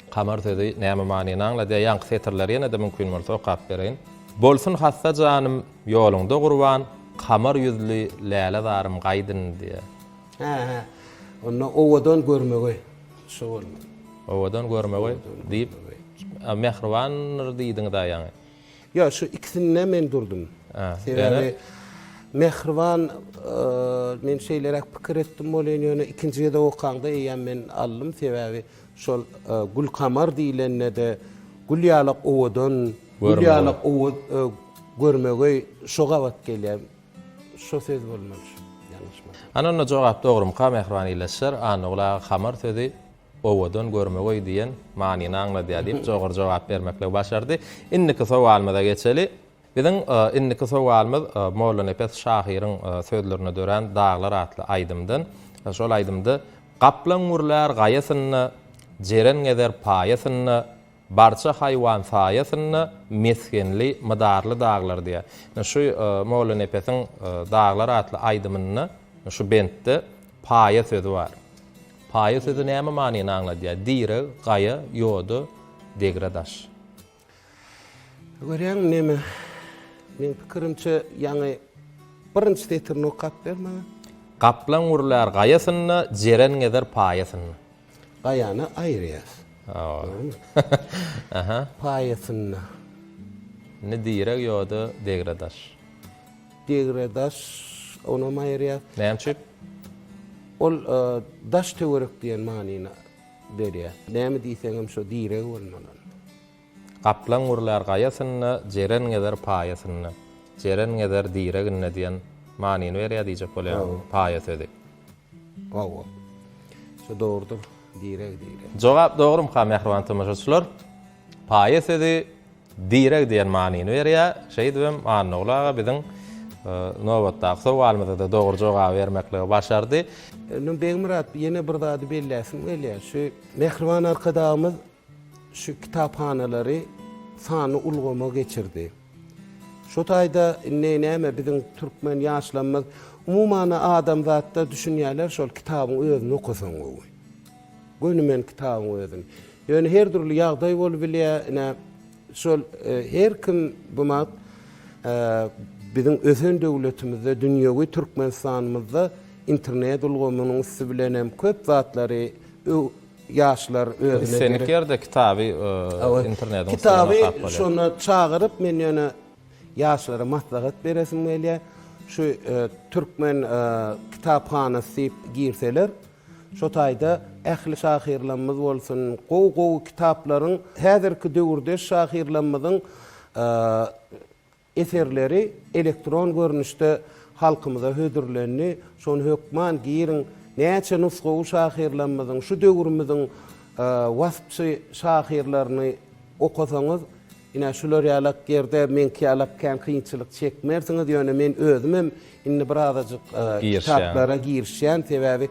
Kamar sözi näme manyny aňladýar? Ýaňky setirleri ýene-de mümkin bolsa okap bereýin. Bolsun hassa janym, ýoluňda gurban, Kamar ýüzli läle zarym gaýdyn diýýär. Hä, hä. Onda owadan görmegeý. Şo bolmaly. Owadan görmegeý diýip, mähribandyr diýdiňiz-ä ýaňy. Ýok, şu ikisinde men durdum. Sebäbi mähriban men şeýleräk pikir etdim welin, ýöne ikinji gezek okaňda eýýäm men aldym. Sebäbi şol Gülkamar diýlende-de gül ýalak owadan, gül ýalak görmegeý şo gabat gelýär. Şo söz bolmaly şu, ýalňyşmasam. Ana onda jogap dogrumyka mähriban ildeşler, Annagul aga kamar sözi owadan görmegeý diýen manyny aňladýar diýip jogry jogap bermekligi başardy. Indiki sowalymyza geçeli. Biziň indiki sowalymyz Mollanepes şahyryň sözlerine dörän Daglar atly aýdymdan. Şol aýdymda Gaplaň gürlär gaýasynda, Jeren gezer paýasynda, Barça haýwan saýasynda, Mesgenli, mydarly daglar diýýär. Ine şu Mollanepesiň Daglar atly aýdymynda şu bentde paýa sözi bar. Paýa sözi näme manyny aňladýar? Direg, gaýa, ýoda, degre daş. Görýäňmi neme? Meň pikirimçe ýaňy birinji setirini okap ber maňa. Gaplaň gürlär gaýasynda, jeren gezer paýasynda. Gaýany aýyrýas. Dogrumy? Aha. Paýasynda. Indi direg ýoda, degre daş. Degre daş, onam aýyrýas. Näme üçin? Ol daş töwerek diýen manyny berýär. Näme diýseňem şo direg bolmaly. Gaplaň gürlär gaýasynda, jeren gezer paýasynda. Jeren gezer direginde diýen manyny berýär diýjek bolýaňmy paýa sözi? Hawa. Şo dogrudyr. Direg direg. Jogap dogrumyka mähriban tomaşaçylar? Paýa sözi Direg diýen manyny berýär. Şeýdibem Annagul aga biziň nobatdaky sowalymyza-da dogry jogaby bermekligi başardy. Indi Begmyrat ýene bir zady belläsim gelýär. Şu Mähriban Arkadagymyz şu kitaphanalary sanly ulgama geçirdi. Şo taýda indi näme biziň türkmen ýaşlarymyz umuman adamzatda düşünýärler şol kitabyň özüni okasaň gowy. Göni men kitabyň özüni. Ýöne her dürli ýagdaý bolubilýär, ine, şol her kim bu wagt biziň ösen döwletimizde, dünýewi Türkmenistanymyzda internet ulgamynyň üsti bilen hem köp zatlary ýaşlar özüne gerek. Islendik ýerde kitaby internetiň üsti bilen okap bolýar. Kitaby şonda çagyryp, men ýöne ýaşlara maslahat beresim gelýär. Şu türkmen kitaphanasy diýip girseler, Şo taýda ähli şahyrlarymyz bolsun, gowy-gowy kitaplaryň, häzirki döwürdeş şahyrlarymyzyň eserleri elektron görnüşde halkymyza hödürlendi. Şony hökman giriň. Näçe nusgawy şahyrlarymyzyň, şu döwrümiziň waspçy şahyrlaryny okasaňyz, Ine, şular ýalak ýerde meňki ýalak kän kynçylyk çekmersiňiz, ýöne men özümem indi birazajyk kitaplara girişýän, sebäbi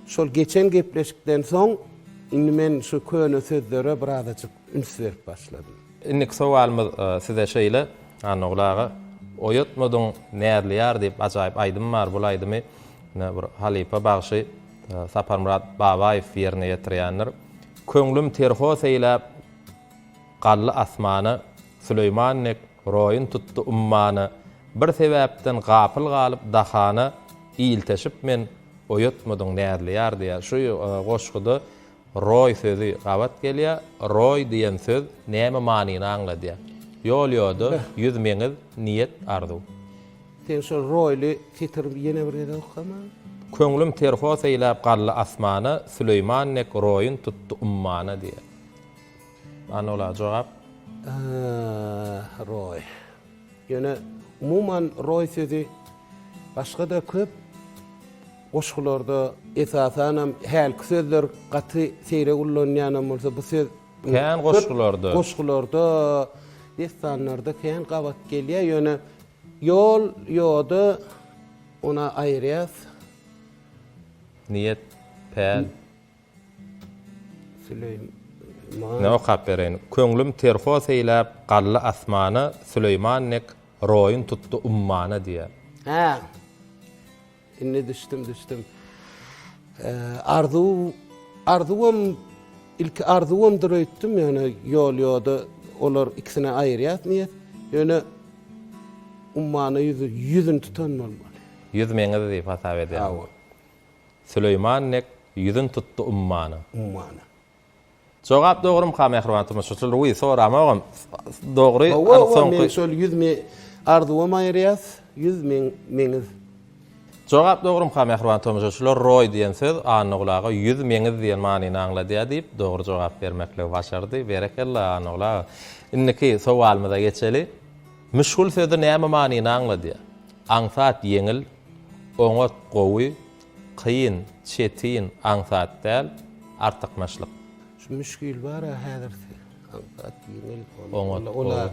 şol geçen gepleşikden soň indi men şu köne sözlere birazajyk üns berip başladym. Indiki sowalymyz size şeýle, Annagul aga, Oýatmadyň näzli ýar diýip ajaýyp aýdym bar, bul aýdymy ine bir halypa bagşy Saparmyrat Babaýew ýerine ýetirýändir. Köňlüm terhos eýläp, Galdy asmana, Süleýman dek roýun tutdy ummana, Bir sebäpden gapyl galyp dahana, Ilteşip men, oýatmadyň näzli ýar diýýär. Şu goşguda roý sözi gabat gelýär. Roý diýen söz näme manyny aňladýar? Ýol-ýoda, ýüz meňiz, niýet, arzuw. Sen şol roýly setiri ýene bir gezek okama. Köňlüm terhos eýläp galdy asmana, Süleýman dek roýun tutdy ummana diýýär. Ana ola jogap. Roý. Ýöne umuman roý sözi başga-da köp. Goşgularda esasanam hälki sözler gaty seýrek ullanylýanam bolsa bu söz Kän goşgularda. Goşgularda, dessanlarda kän gabat gelýär. Ýöne ýol, ýoda ona aýyrýas. Niýet, päl. Süleýman. Ne okap bereýin. Köňlüm terhos eýläp galdy asmana, Süleýman dek roýun tutdy ummana diýýär. Hä. Indi düşdüm, düşdüm. Arzuw, arzuwam ilki arzuwamdyr öýtdüm, ýöne ýol ýoda olar ikisine aýyrýas niýet. Ýöne ummana ýüzi, ýüzüni tutan bolmaly. Ýüz meňiz diýip hasap edýäň. Hawa. Süleýman dek ýüzün tutdy ummana. Ummana. Jogap dogrumyka mähriban tomaşaçylar wiý soramogam dogry Hawa anyk hawa soňky men şol ýüzmi arzuwam aýyrýas ýüz meň meňiz. Jogap dogrumyka mähriban tomaşaçylar roý diýen söz Annaguly aga ýüz meňiz diýen manyny aňladýar diýip dogry jogap bermekligi başardy berekella Annaguly aga indiki sowalymyza geçeli müşgül sözi näme manyny aňladýar aňsat ýeňil oňat gowy Kyn, çetin, aňsat däl, artykmaçlyk. Şu müşgil bar-a häzirsi. Aňsat, ýeňil, Oňat, ol-a gowy.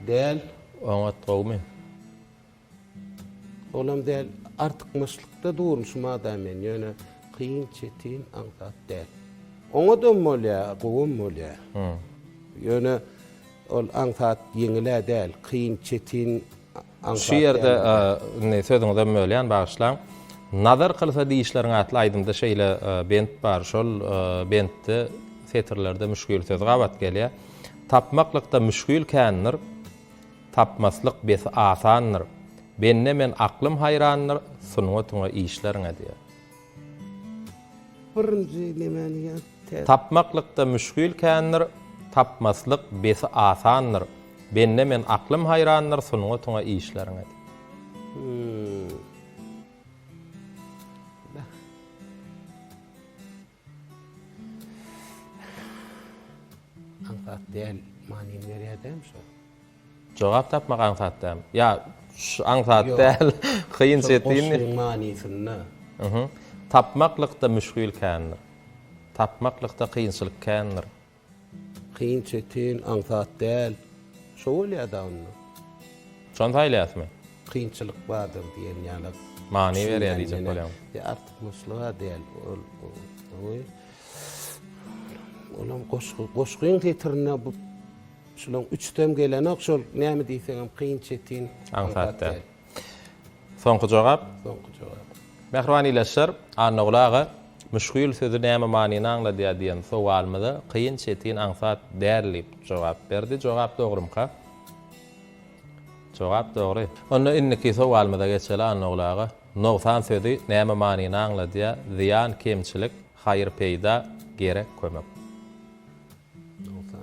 däl. Oňat, gowumy? Olam däl. Artykmaçlykda durun şu mada men. Ýöne kyn, çetin, aňsat däl. Oňadam bolýar, gowam bolýar. Ýöne ol aňsat, ýeňil-ä däl. Kyn, çetin, Şu ýerde indi sözüňizem bölýän bagyşlaň. Nazar kylsa dişleriň atly aýdymda şeýle bent bar. Şol bentde setirlerde müşgil sözi gabat gelýär. Tapmaklykda müşgil kändir, Tapmaslyk besi asandyr. Bende men aklym haýrandyr, Sungatyňa işleriňe diýýär. Birinji nemäni ýat tä. Tapmaklykda müşgil kändir, Tapmaslyk besi asandyr. Bende men aklym haýrandyr, Sungatyňa işleriňe. Hmm. Aňsat däl manyny berýär dämi şol? Jogap tapmak aňsat däl. Ýa şu aňsat däl, kyn çetin. Şol goşgyň manysynda. Tapmaklykda müşgil kändir. Tapmaklykda kynçylyk kändir. Kyn çetin, aňsat däl. Şo bolýa-da onda. Şony saýlaýasmy? Kynçylyk bardyr diýen ýaly. Many berýär diýjek bolýaň. Ýa artykmaçlyga däl. Ol oý. Olam goşgy, goşgyň setirinde bu şulaň üçüsem gelenok şol näme diýseňem kyn çetin, aňsat däl. Soňky jogap? Soňky jogap. Mähriban ildeşler, Annaguly aga, müşgil sözi näme manyny aňladýar diýen sowalymyza kyn, çetin, aňsat däl diýip jogap berdi. Jogap dogrumyka? Jogap dogry. Onda indiki sowalymyza geçeli, Annaguly aga. Nogsan sözi näme manyny aňladýar? Zyýan, kemçilik, haýyr, peýda, gerek, kömek. 90.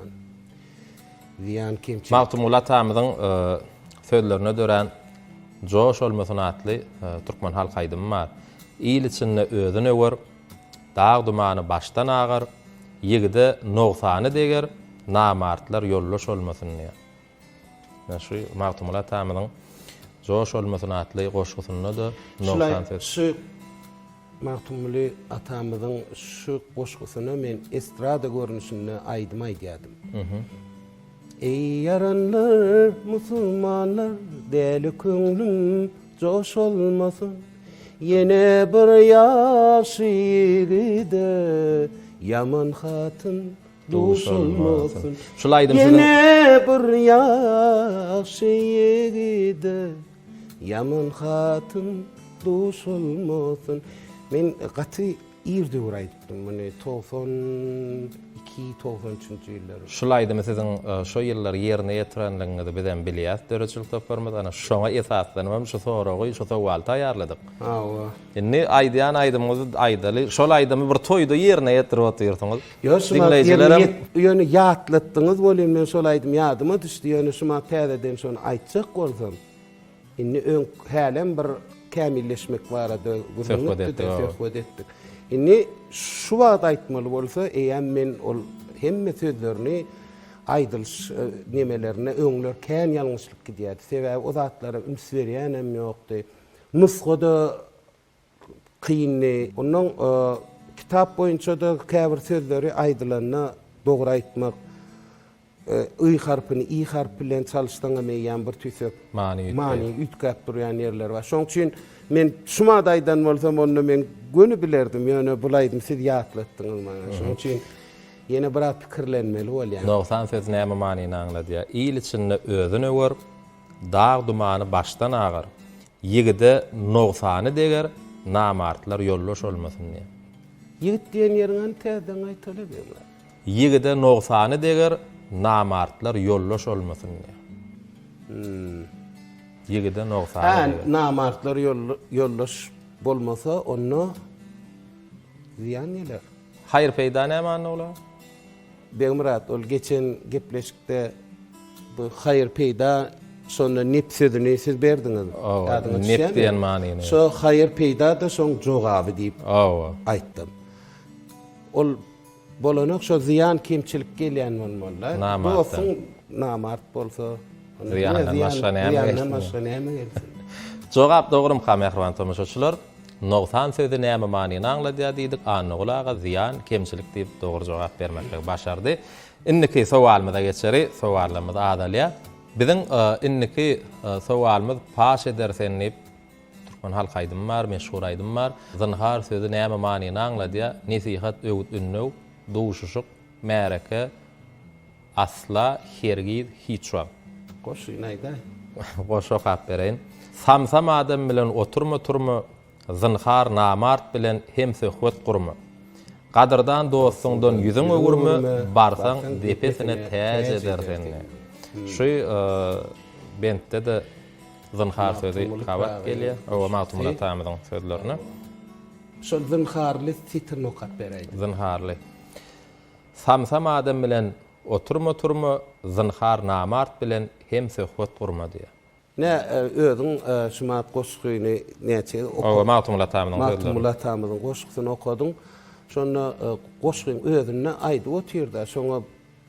Zyýan kemçilik. Magtymguly atamyzyň sözlerine dörän Joş olmasyn atly türkmen halk aýdymy bar. Il içinde özün öwer, Dag dumany başdan agar, Ýigide nogsany deger, Namartlar ýoldaş olmasyn diýýär. Ine şu Magtymguly atamyzyň Joş olmasyn atly goşgusynda-da nogsan söz. Şu Magtymguly atamyzyň şu goşgusyna men estrada görnüşinde aýdym aýdýardym. Eý ýaranlar, musulmanlar, däli köňlüm joş olmasyn. Ýene bir ýagşy ýigide ýaman hatyn duş olmasyn. Şul aýdym siziň Ýene bir ýagşy ýigide Ýaman hatyn duş olmasyn. Men gaty ir döwür aýdypdym muny, 92, 93-nji ýyllar. Şul aýdymy siziň şo ýyllar ýerine ýetirenligiňizi bizem bilýäs, döredijilik toparymyz. Ana, şoňa esaslanybam şu soragy, şu sowaly taýýarladyk. Hawa. Indi aýdýan aýdymyňyzy aýdaly. Şol aýdymy bir toýda ýerine ýetirip otyrsyňyz. Ýok, şu wagt ýerine ýet, ýöne ýatlatdyňyz welin men şol aýdym ýadyma düşdi, ýöne şu wagt täzeden şony aýtjak bolsam, indi öň hälem bir kämilleşmek barada gürrüň etdi-de, söhbet etdik. Indi şu wagt aýtmaly bolsa, eýýäm men ol hemme sözlerini aýdylyş nemelerine öňler kän ýalňyşlyk gidýärdi. Sebäbi o zatlara üns berýänem ýokdy. Nusgada. kyndy. Onnoň kitap boýunça-da käbir sözleri aýdylanda dogry aýtmak, Y harpyny I harp bilen çalyşsaňam eýýäm bir tüýsek many üýtgäp durýan ýerleri bar. Şonuň üçin men şumat aýdan bolsam onda men göni bilerdim, ýöne bul aýdymy siz ýatlatdyňyz maňa. Şonuň üçin ýene biraz pikirlenmeli bolýan. Nogsan sözi näme manyny aňladýar? Il içinde özün öwer, dag dumany başdan agar. Ýigide nogsany deger, namartlar ýoldaş olmasyn diýýär. Ýigit diýen ýeriňi hany täzeden gaýtala Begmyrat. Ýigide nogsany deger, namartlar ýoldaş olmasyn diýýär. Ýigide nogsany Hä, deger. namartlar ýoldaş bolmasa, onda zyýan geler. Haýyr-peýda näme Annaguly aga? Begmyrat, ol geçen gepleşikde bu haýyr-peýda, şonda nep sözüni siz berdiňiz. Hawa, Ýadyňa nep düşýärmi? diýen manyny. Şo haýyr-peýda-da şoň jogaby diýip Hawa. aýtdym. Ol Bolanok şo zyýan kemçilik gelýän bolmalyda. Namartdan. Dostuň namart bolsa, onda diňe Zyýandan zyýan, başga näme zyýandan gelsin? başga näme gelsin? Jogap dogrumyka mähriban tomaşaçylar? Nogsan sözi näme manyny aňladýar diýdik, Annaguly aga zyýan, kemçilik diýip dogry jogap bermekligi başardy. Indiki sowalymyza geçeri, sowallarymyz azalýar. Biziň indiki sowalymyz paş eder sen diýip Türkmen halk aýdymy bar, meşhur aýdym bar. Zynhar sözi näme manyny aňladýar? Nesihat, öwüt-ündew, duşuşyk, märeke, asla, hergiz, hiç wagt. Goşgyny aýdaý. Goşgy okap bereýin. Samsam adam bilen oturma turma, Zynhar namart bilen hemsöhbet gurma. Gadyrdan dostuňdan ýüzüň öwürme, barsaň depesine täç eder seni. Şu bentde-de Zynhar sözi gabat gelýär. Hawa, Magtymguly atamyzyň sözlerine. Şol zynharly setirini okap beräýdiň. Zynharly. Samsam adam bilen oturma-turma, zynhar namart bilen hem söhbet gurma diýýär. Nä, özüň şumat goşgyny näçe gezek Hawa, Magtymguly atamyzyň sözleri. Magtymguly atamyzyň goşgusyny okadyň. Şonda goşgyň özünde aýdyp otyr-da, şoňa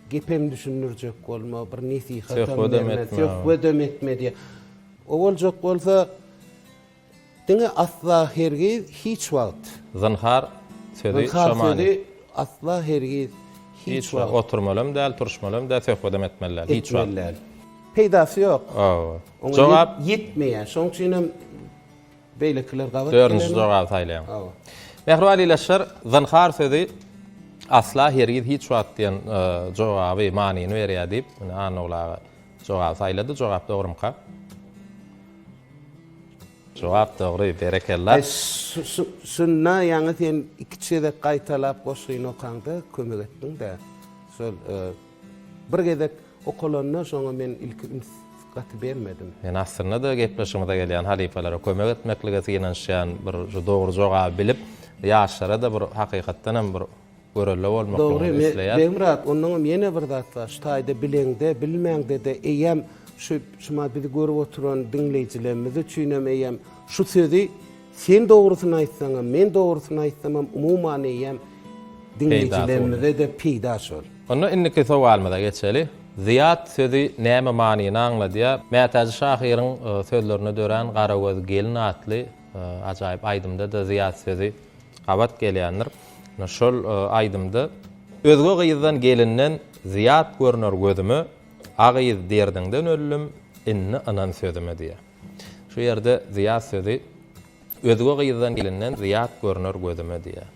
Gepem düşündirjek bolma, bir nesihatam berme, söhbedem etme diýýär. O boljak bolsa, diňe asla hergiz hiç wagt. Zynhar sözi Zynhar sözi asla hergiz hiç wagt. Oturmalam däl, turuşmalam däl, söhbedem etmeli däl. Hiç wagt. Etmeli däl. Peýdasy ýok. Hawa. Oňa Jogap ýetmeýär. Şonuň üçinem Beýlekiler gabat gelenok. Dördünji jogaby saýlaýaň. Hawa. Mähriban ildeşler, zynhar sözi asla, hergiz, hiç wagt diýen jogaby, manyny berýär diýip, indi Annagul aga jogaby saýlady. Jogap dogrumyka? Jogap dogry, berekella. Aý, şunda ýaňy sen iküç gezek gaýtalap goşgyny okaňda kömek etdiň-dä. Şol bir gezek Okalanda şoňa men ilki üns gaty bermedim. Men aslynda-da gepleşigimize gelýän halypalara kömek etmeklige synanyşýan bir şu dogry jogaby bilip ýaşlara-da bir hakykatdan hem bir görelde bolmaklygyny Dogry, isleýäs. Begmyrat, onnoňam ýene bir zat bar, şu taýda bileňde, bilmäňde-de eýýäm şu şumat bizi görüp oturan diňleýjilerimiz üçinem eýýäm şu sözi sen dogrusyny aýtsaňam, men dogrusyny aýtsamam umuman eýýäm diňleýjilerimize-de peýda şol. Onda indiki sowalymyza geçeli. Zyýat sözi näme manyny aňladýar? Mätäji şahyryň sözlerine dörän Garagöz gelin atly ajaýyp aýdymda-da zyýat sözi gabat gelýändir. Şol aýdymda, Özge gyzdan gelinden zyýat görner gözüme, A gyz derdiňden öldüm, indi ynan sözüme diýýär. Şu ýerde zyýat sözi Özge gyzdan gelinden zyýat görner gözüme diýýär.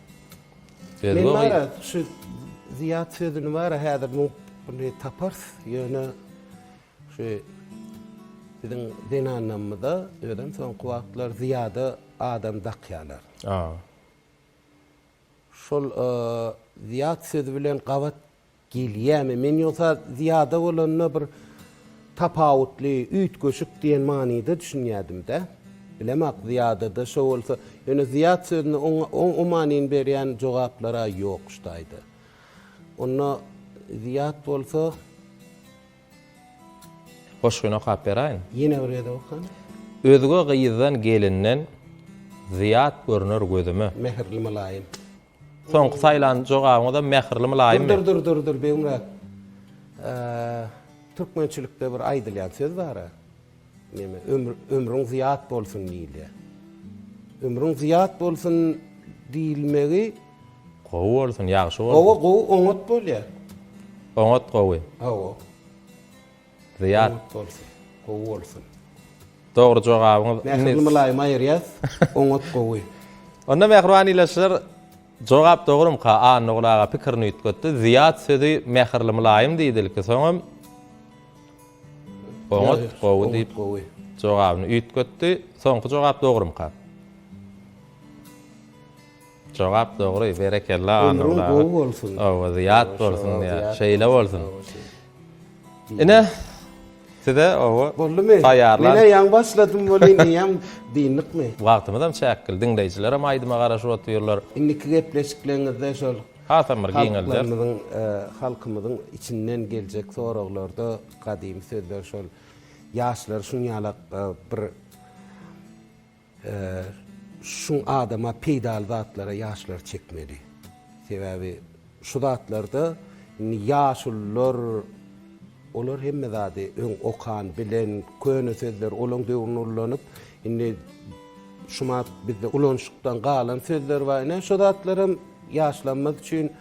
Men bara şu zyýat sözüni bara häzir muny taparys, ýöne şu biziň zenanlarymyza özem soňky wagtlar zyýada adam dakýarlar. Şol zyýat sözi bilen gabat Gelýämi? Men ýogsa zyýada bolanda bir tapawutly, üýtgeşik diýen manyda düşünýädim-dä. Bilemok zyýada-da şo bolsa. Ýöne zyýat sözüne oňa o manyny berýän jogaplar-a ýok şu taýda. Onda zyýat bolsa. Goşgyny okap beräýin. Ýene bir gezek okany. Özge gyzdan gelinden zyýat görner gözüme. Mähirli mylaýym. Soňky saýlan jogabyňyzam mähirli mylaýymmy? Dur dur dur dur Begmyrat. Türkmençilikde bir aýdylýan söz bar-a. Neme, ömür, ömrüň zyýat bolsun diýilýär. Ömrüň zyýat bolsun diýilmegi. Gowy bolsun, ýagşy bolsun. Hawa, gowy, oňat bolýar. Oňat gowy. Hawa. Zyýat. Oňat bolsun, gowy bolsun. Dogry jogabyňyz. Mähirli mylaýym aýyrýas. Oňat gowy. Onda mähriban ildeşler, jogap dogrumyka? Annagul aga pikirini üýtgetdi. Zyýat sözi mähirli mylaýym diýdi ilki, soňam oňat gowy diýip jogabyny üýtgetdi. Soňky jogap dogrumyka? Jogap dogry, berekella Ömrüň gowy bolsun. Hawa, zyýat bolsun diýýär. Şeýle bolsun. Ine, size oba Boldumy? Taýýarlan. Men-ä ýaňy başladym welin, eýýäm dyndykmy? Wagtymyzam çäkli, diňleýjilerem aýdyma garaşyp otyrlar. Indiki gepleşikleriňizde şol Hasam bir giňelder. Halklarymyzyň, halkymyzyň içinden geljek soraglarda gadymy sözler şol ýaşlary şuň ýalak bir Şuň adama peýdaly zatlara ýaşlary çekmeli. Sebäbi şu zatlarda indi ýaşulular olar hemme zady öň okan, bilen, köne sözler olaň döwründe ullanyp, indi şumat bizde ulanyşykdan galan sözler bar. Ine şo zatlaram ýaşlarymyz üçin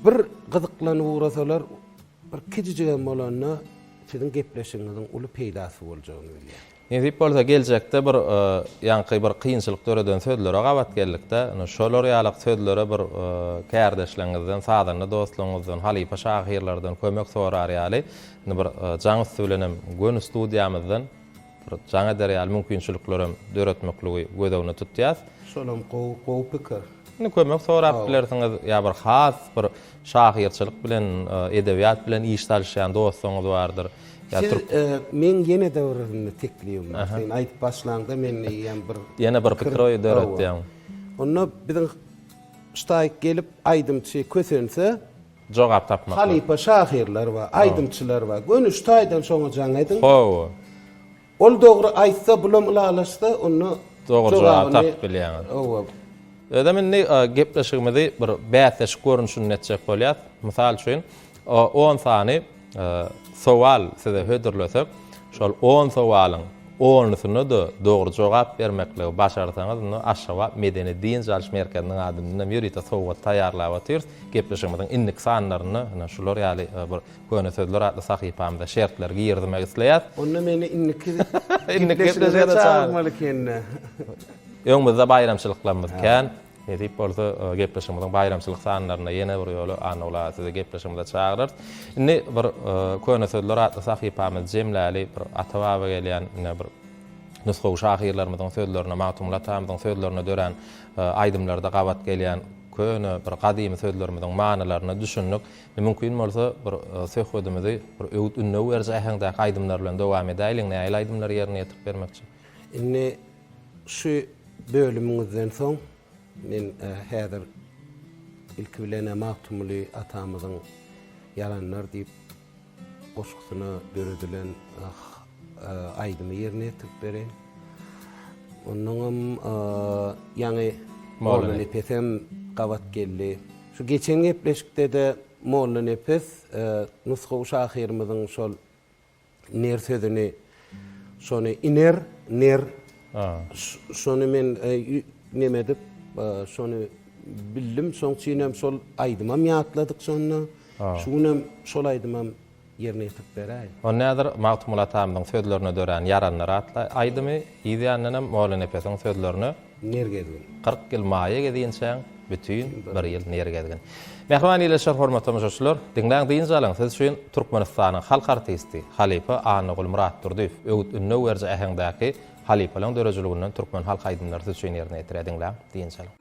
bir gyzyklanyp ugrasalar bir kiçijigem bolanda siziň gepleşigiňiziň uly peýdasy boljagyny bilýän. Nesip bolsa geljekde bir ýaňky bir kynçylyk döreden sözlere gabat geldikde, ine şolar ýalak sözlere bir kärdeşleriňizden, sazanda dostlaryňyzdan, halypa şahyrlardan kömek sorar ýaly, indi bir jaň üsti bilenem göni studiýamyzdan bir jaň eder ýaly mümkinçiliklerem döretmekligi göz öňünde tutýas. Şolam gowy gowy pikir. Indi kömek sorap bilersiňiz ýa bir has bir şahyrçylyk bilen, edebiýat bilen iş salyşýan dostlaryňyz bardyr. Ýa Siz meň ýene-de bir indi teklibim bar. Sen aýdyp başlaňda men eýýäm bir Ýene bir pikir oýy döretýäň. Onda biziň ştaýk gelip aýdymçy kösense Jogap tapmak. Halypa şahyrlar bar, aýdymçylar bar. Göni şu taýdan şoňa jaň ediň. Hawa. Ol dogry aýtsa, bulam ylalaşsa, onda Dogry jogaby tapyp bilýäňiz. Hawa. Özem indi gepleşigimizi bir bäsleşik görnüşinde etjek bolýas. Mysal üçin, on sany sowal size hödürlesek, şol on sowalyň onusyna-da dogry jogap bermekligi başarsaňyz, onda Aşgabat medeni-dynç alyş merkeziniň adyndan ýörite sowgat taýýarlap otyrys. Gepleşigimiziň indiki sanlarynda ine şular ýaly bir Köne sözler atly sahypamyza şertleri girizmek isleýäs. Onda meni indiki gepleşige çagyrmaly ekeni. Öňümizde baýramçylyklarymyz kän. Nesip bolsa, gepleşigimiziň baýramçylyk sanlarynda ýene bir ýola Annagul aga sizi gepleşigimize çagyrarys. Indi bir Köne sözler atly sahypamyzy jemläli, bir ata-baba gelýän ine bir nusgawy şahyrlarymyzyň sözlerine, Magtymguly atamyzyň sözlerine dörän aýdymlarda gabat gelýän köne bir gadymy sözlerimiziň manylaryna düşündik. Indi mümkin bolsa bir söhbedimizi bir öwüt-ündew beriji äheňdäki aýdymlar bilen dowam edäýliň. Nähili aýdymlary ýerine ýetirip bermekçi? Indi şu bölümiňizden soň men häzir ilki bilen-ä Magtymguly atamyzyň Ýaranlar diýip goşgusyna döredilen aýdymy ýerine ýetirip bereýin. Onnoňam ýaňy Mollanepesem gabat geldi. Şu geçen gepleşikde-de Mollanepes nusgawy şahyrymyzyň şol Ner sözüni şony iner, ner şony men neme edip şony bildim. Şoň üçinem şol aýdymam ýatladyk şonda. Şu günem şol aýdymam ýerine ýetirip beräý. Onda häzir Magtymguly atamyzyň sözlerine dörän Ýaranlar atly aýdymy, yz ýanyndanam Mollanepesiň sözlerine Ner gezgin. 40 ýyl maýa gezinçäň, bütin bir ýyl ner gezgin. Mähriban ildeşler, hormatly tomaşaçylar, diňläň, dynç alyň, siz üçin Türkmenistanyň halk artisti, halypa Annaguly Myratdurdyýew öwüt-ündew beriji äheňdäki halypalaryň döredijiliginden türkmen halk aýdymlary siz üçin ýerine ýetirýär, diňläň, dynç alyň.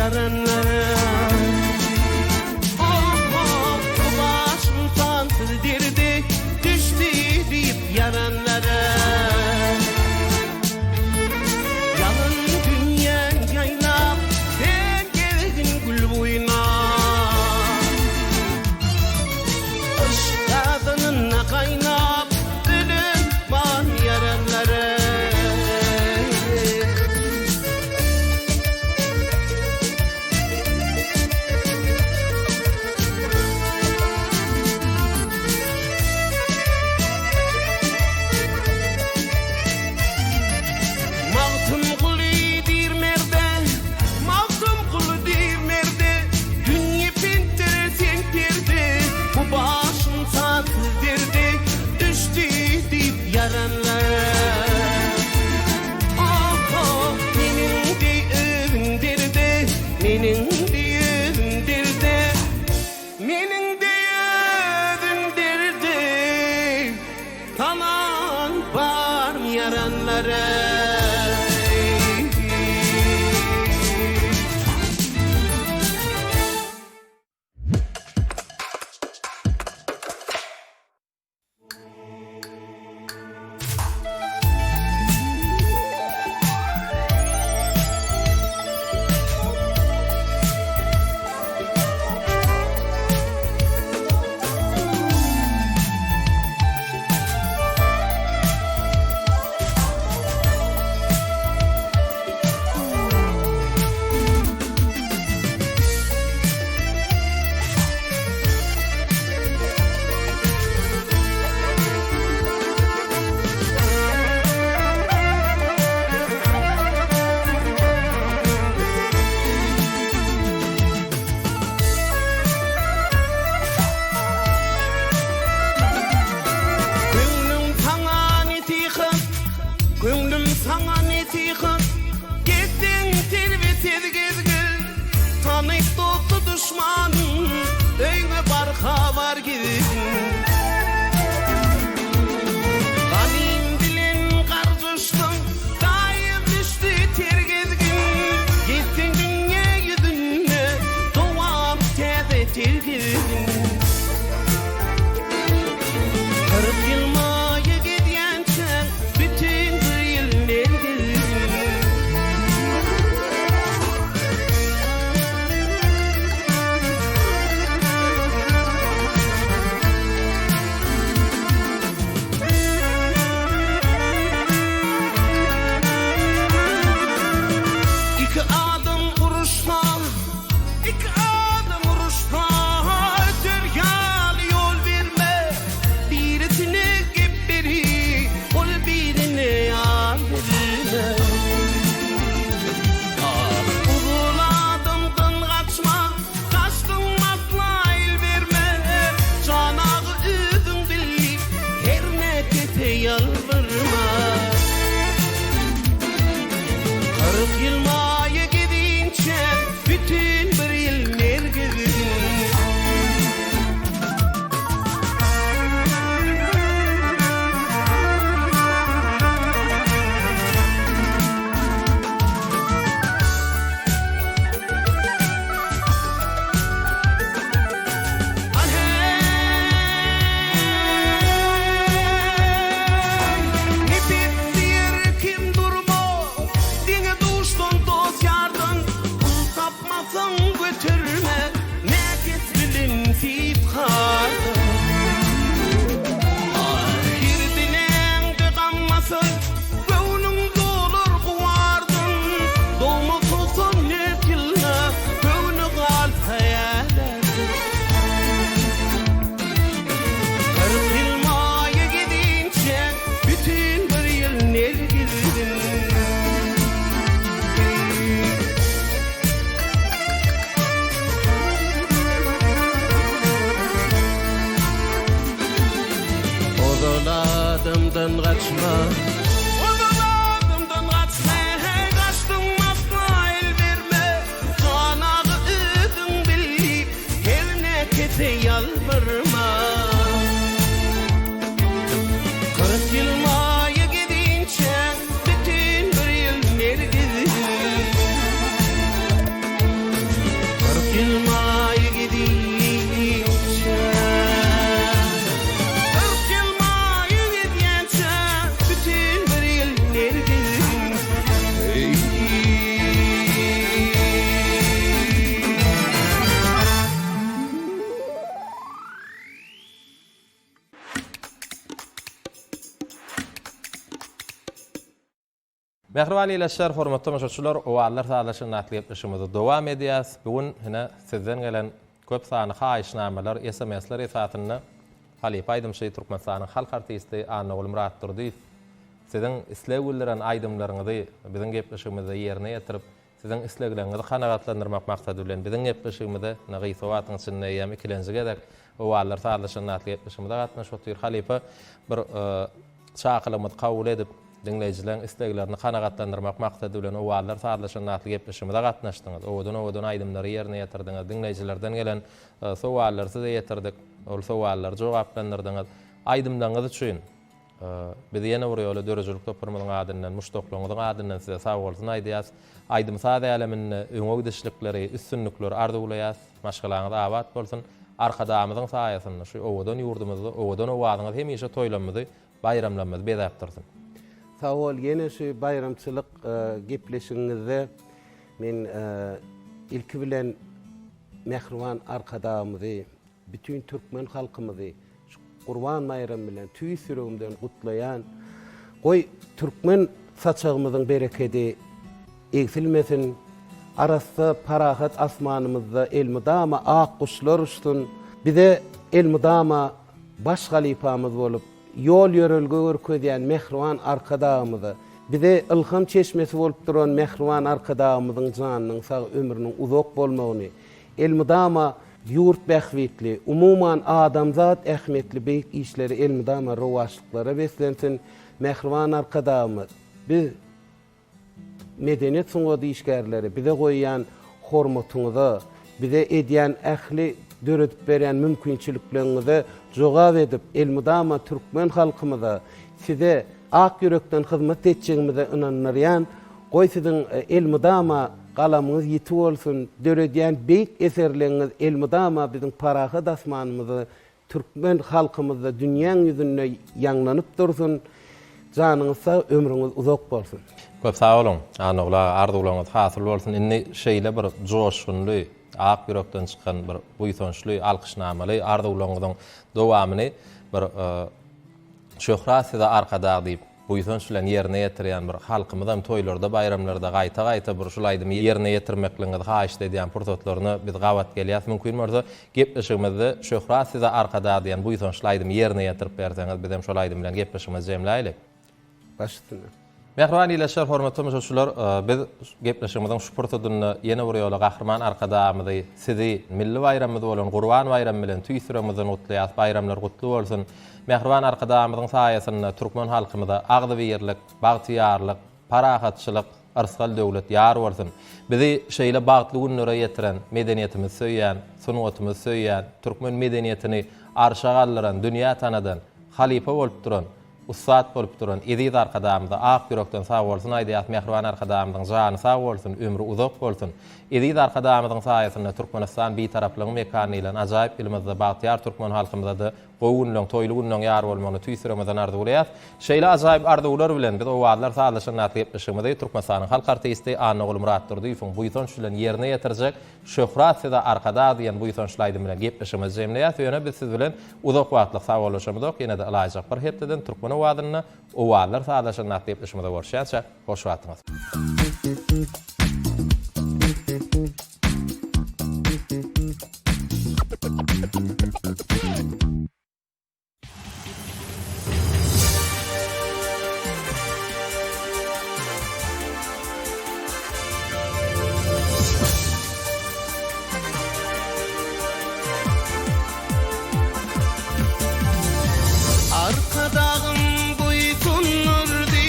ýaranlara. Oh-oh, bu başym sansyz derde düşdi diýip ýaranlara. Ýalyn dünýäň ýaýlap, sen gezgin gül boýuna. Yşk gazanynda gaýnap, ölen bar ýaranlara. Magtymguly diýr merde, Magtymguly diýr merde, Dünýe pentdir sen perde, Bu başym sansyz derde düşdi diýip ýaranlar. Oh-oh, meniň deý özüň derde, Meniň deý özüň derde, Meniň deý özüň derde Salan barmy ýaranlara. Köňlüm saňa nesihat, köňlüm saňa nesihat, Gezseň telbe-tez gezgil, Tanyp dosty duşmanyň, Öýüňe barha bar gezgin. Ganym bilen garjaşdyň, Daýy düşdi ter gezgin, Gezseň dünýe ýüzünde, Dowam täze ter gezgin. 40 ýyl maýa gezýänçäň, Bütin bir ýyl ner gezgin. Iki adam uruşsa, iki adam uruşsa, Öter ýaly ýol berme. Birisine gep beri, ol birine ýar berme. Uzul adamdan gaçma, gaçdyň asla el berme. Janagy özüň bilip, her näkese ýalbarma. 40 ýyl maýa gezinçä, bütin bir ýyl ner gezgin. Nepes diýer kim durma, Diňe duşdan dost ýardan, Pul tapmasaň göterme, Näkes bilen siýip hardan. Her diläňde gam basar, Göwnüň dolar guwardan, Dogma 94 ýylda, Göwni galsa ýalardan. 40 ýyl maýa gezinçä, Bütin bir ýyl ner gezgin. Ozal adamdan gaçma, Ozal adamdan gaçma, Gaçdyň asla el berme, Janagy özüň bilip, Her näkese ýalbarma. 40 ýyl maýa gezinçä, Bütin bir ýyl ner gezgin. Mähriban ildeşler, hormatly tomaşaçylar, Owazlar sazlaşygynda atly gepleşigimizi dowam edýäris. Bu gün ine sizden gelen köp sanly haýyşnamalar, SMS-ler esasynda halypa aýdymçy, Türkmenistanyň halk artisti Annaguly Myratdurdyýew siziň isleg bildiren aýdymlaryňyzy biziň gepleşigimizde ýerine ýetirip, siziň islegleriňizi kanagatlandyrmak maksady bilen biziň gepleşigimize ine gysga wagtyň içinde eýýäm ikilenji gezek Owazlar sazlaşanda atly gepleşigimize gatnaşyp otyr. Halypa bir çakylygymyzy kabul edip, diňleýjileriň isleglerini kanagatlandyrmak maksady bilen Owazlar sazlaşanda atly gepleşigimize gatnaşdyňyz. Owadan-owadan aýdymlary ýerine ýetirdiňiz. Diňleýjilerden gelen sowallary size ýetirdik. Ol sowallary jogaplandyrdyňyz. Aýdymlaryňyz üçin Biz ýene bir ýola döredijilik toparymyzyň adyndan, muşdaklaryňyzyň adyndan size sagbolsun aýdýas. Aýdym-saz äleminde öňe gidişlikleri, üstünlikleri arzuwlaýas. Maşgalaňyz abat bolsun. Arkadagymyzyň saýasynda şu owadan ýurdumyzda owadan owazyňyz hemişe toýlarymyzy, baýramlarymyzy bezäp dursun. Sag bol, ýene şu baýramçylyk gepleşigiňizde men ilki bilen mähriban Arkadagymyzy, Bütin türkmen halkymyzy şu Gurban baýramy bilen tüýs ýüregimden gutlaýan. Goý, türkmen saçagymyzyň berekedi egsilmesin, arassa, parahat asmanymyzda elmydama ak guşlar uçsun. Bize elmydama baş halypamyz bolup, ýol-ýörelge görkezýän mähriban Arkadagymyza, bize ylham çeşmesi bolup duran mähriban Arkadagymyzyň janynyň sag, ömrüniň uzak bolmagyny, elmydama Ýurt bähbitli, umuman adamzat ähmiýetli beýik işleri elmydama rowaçlyklara beslensin, mähriban Arkadagymyz, biz, medeniýet sungat işgärleri bize goýýan hormatyňyza, bize edýän ähli döredip berýän mümkinçilikleriňize jogap edip, elmydama türkmen halkymyza, size ak ýürekden hyzmat etjegimize ynandyrýan, Goý siziň elmydama galamyňyz ýiti bolsun, döredýän beýik eserleňiz elmydama biziň parahat asmanymyzda, türkmen halkymyzda, dünýäň ýüzünde ýaňlanyp dursun. Janyňyz sag, ömrüňiz uzak bolsun. Köp sag boluň, Annagul aga, arzuwlaryňyz hasyl bolsun. Indi şeýle bir joşgunly, ak ýürekden çykan bir buýsançly, alkyşnamaly arzuwlaryňyzyň dowamyny bir Şöhrat size Arkadag diýip, buýsanç bilen ýerine ýetirýän bir halkymyzam toýlarda baýramlarda gaýta gaýta bir şul aýdymy ýerine ýetirmekligiňizi haýyşt edýän pursatlaryna biz gabat gelýäs. Mümkin bolsa gepleşigimizde Şöhrat size Arkadag diýen buýsançly aýdymy ýerine ýetirip berseňiz bizem şol aýdym bilen gepleşigimizi jemläýlik. Baş üstüne. Mähriban ildeşler, hormatly tomaşaçylar, biz gepleşigimiziň şu pursadynda ýene bir ýola Gahryman Arkadagymyzy, sizi milli baýramymyz bolan Gurban baýramy bilen tüýs ýüregimizden gutlaýarys. Baýramlar gutly bolsun! Mähriban Arkadagymyzyň saýasynda türkmen halkymyza agzybirlik, bagtyýarlyk, parahatçylyk, yrsgal-döwlet ýar bolsun! Bizi şeýle bagtly günlere ýetiren, medeniýetimizi söýýän, sungatymyzy söýýän, türkmen medeniýetini arşa galdyran, dünýä tanadan, halypa bolup duran, Ussat bolup duran eziz Arkadagymyza ak ýürekden sagbolsun aýdýas Mähriban Arkadagymyzyň jany sag bolsun ömri uzak bolsun Eziz Arkadagymyzyň saýasynda Türkmenistan Bitaraplygyň mekany diýlen ajaýyp ýylymyzda bagtyýar türkmen halkymyzada gowy günleň toýly günleň ýar bolmagyny tüýs ýüregimizden arzuwlaýas Şeýle ajaýyp arzuwlar bilen biz Owazlar sazlaşanda atly gepleşigimizi Türkmenistanyň halk artisti Annaguly Myratdurdyýewiň buýsanç bilen ýerine ýetirjek Şöhrat size Arkadag diýen buýsançly aýdym bilen gepleşigimizi jemleýäs. Ýöne biz siz bilen uzak wagtlyk sagbollaşamyzok. Ýene-de ylaýjak bir hepdeden Türkmen owazynda Owazlar sazlaşanda atly gepleşigimizde görüşýänçäk, hoş wagtyňyz. Arkadagym buýsandyrdy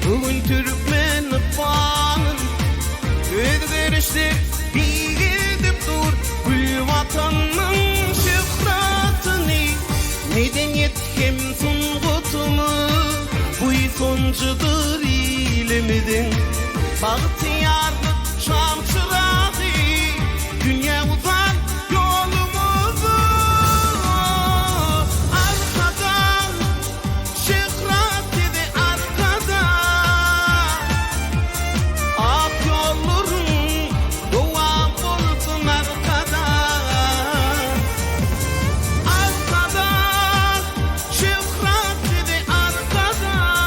bu gün türkmen ykbalyn. Özgerişler beýgeldip dur gül Watanmyň şöhratyny. Medeniýet hem sungatymyz buýsanjydyr ilimiziň. Bagtyýarlyk şamçyragy dünýä uzan ýolumyzdyr. Arkadag, şöhrat size Arkadag! Ak ýollaryň dowam bolsun Arkadag! Arkadag, şöhrat size Arkadag!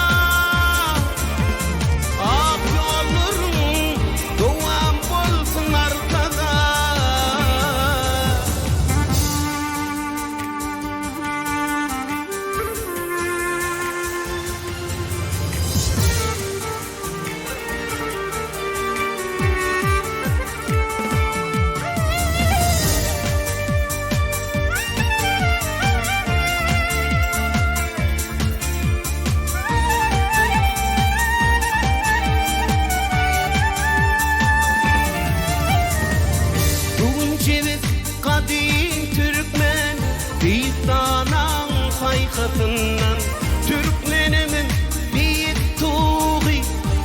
arasyndan Türkmenimiň beýik Tugy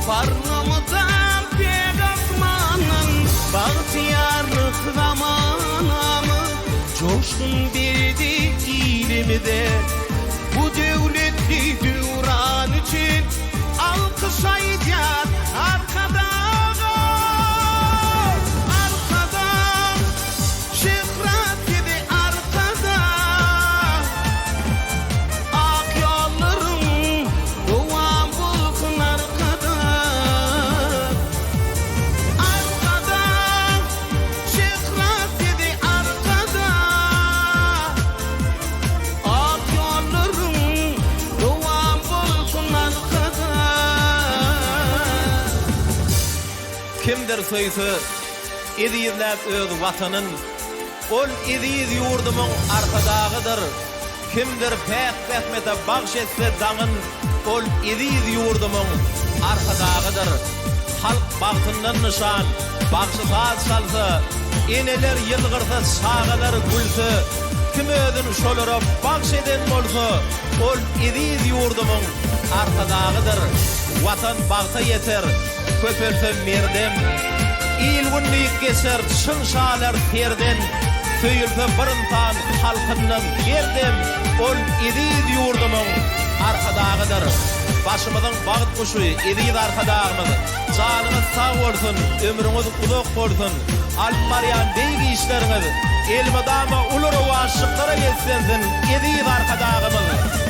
parlamydan pek asmandan Bagtyýarlyk zamanamyz joşgun berdi ilimize Bu döwletli döwran üçin alkyş aýdýar Arkadaga! Arkadag! Şöhrat size Arkadag! Ak ýollaryň dowam bolsun Arkadag! Arkadag! Şöhrat size Arkadag! Ak ýollaryň dowam bolsun Arkadag! Kimdir söýse, ezizläp öz Watanyn, Ol eziz ýurdumyň Arkadagydyr. Kimdir päk zähmete bagş etse daňyn, Ol eziz ýurdumyň Arkadagydyr. Halk bagtyndan nyşan, bagşy saz çalsa, Eneler ýylgyrsa, çagalar gülse, Kim özün şolara bagş eden bolsa, Ol eziz ýurdumyň Arkadagydyr. Watan bagta ýeter, köpelse merdem. Il-gün diýip geçer çyn şalar serden, Söýülse bir ynsan halkyndan her dem, Ol eziz ýurdumyň Arkadagydyr. Başymyzyň bagt guşy eziz Arkadagymyz, janyňyz sag bolsun, ömrüňiz uzak bolsun, alyp barýan beýik işleriňiz elmydama uly rowaçlyklara beslensin eziz Arkadagymyz!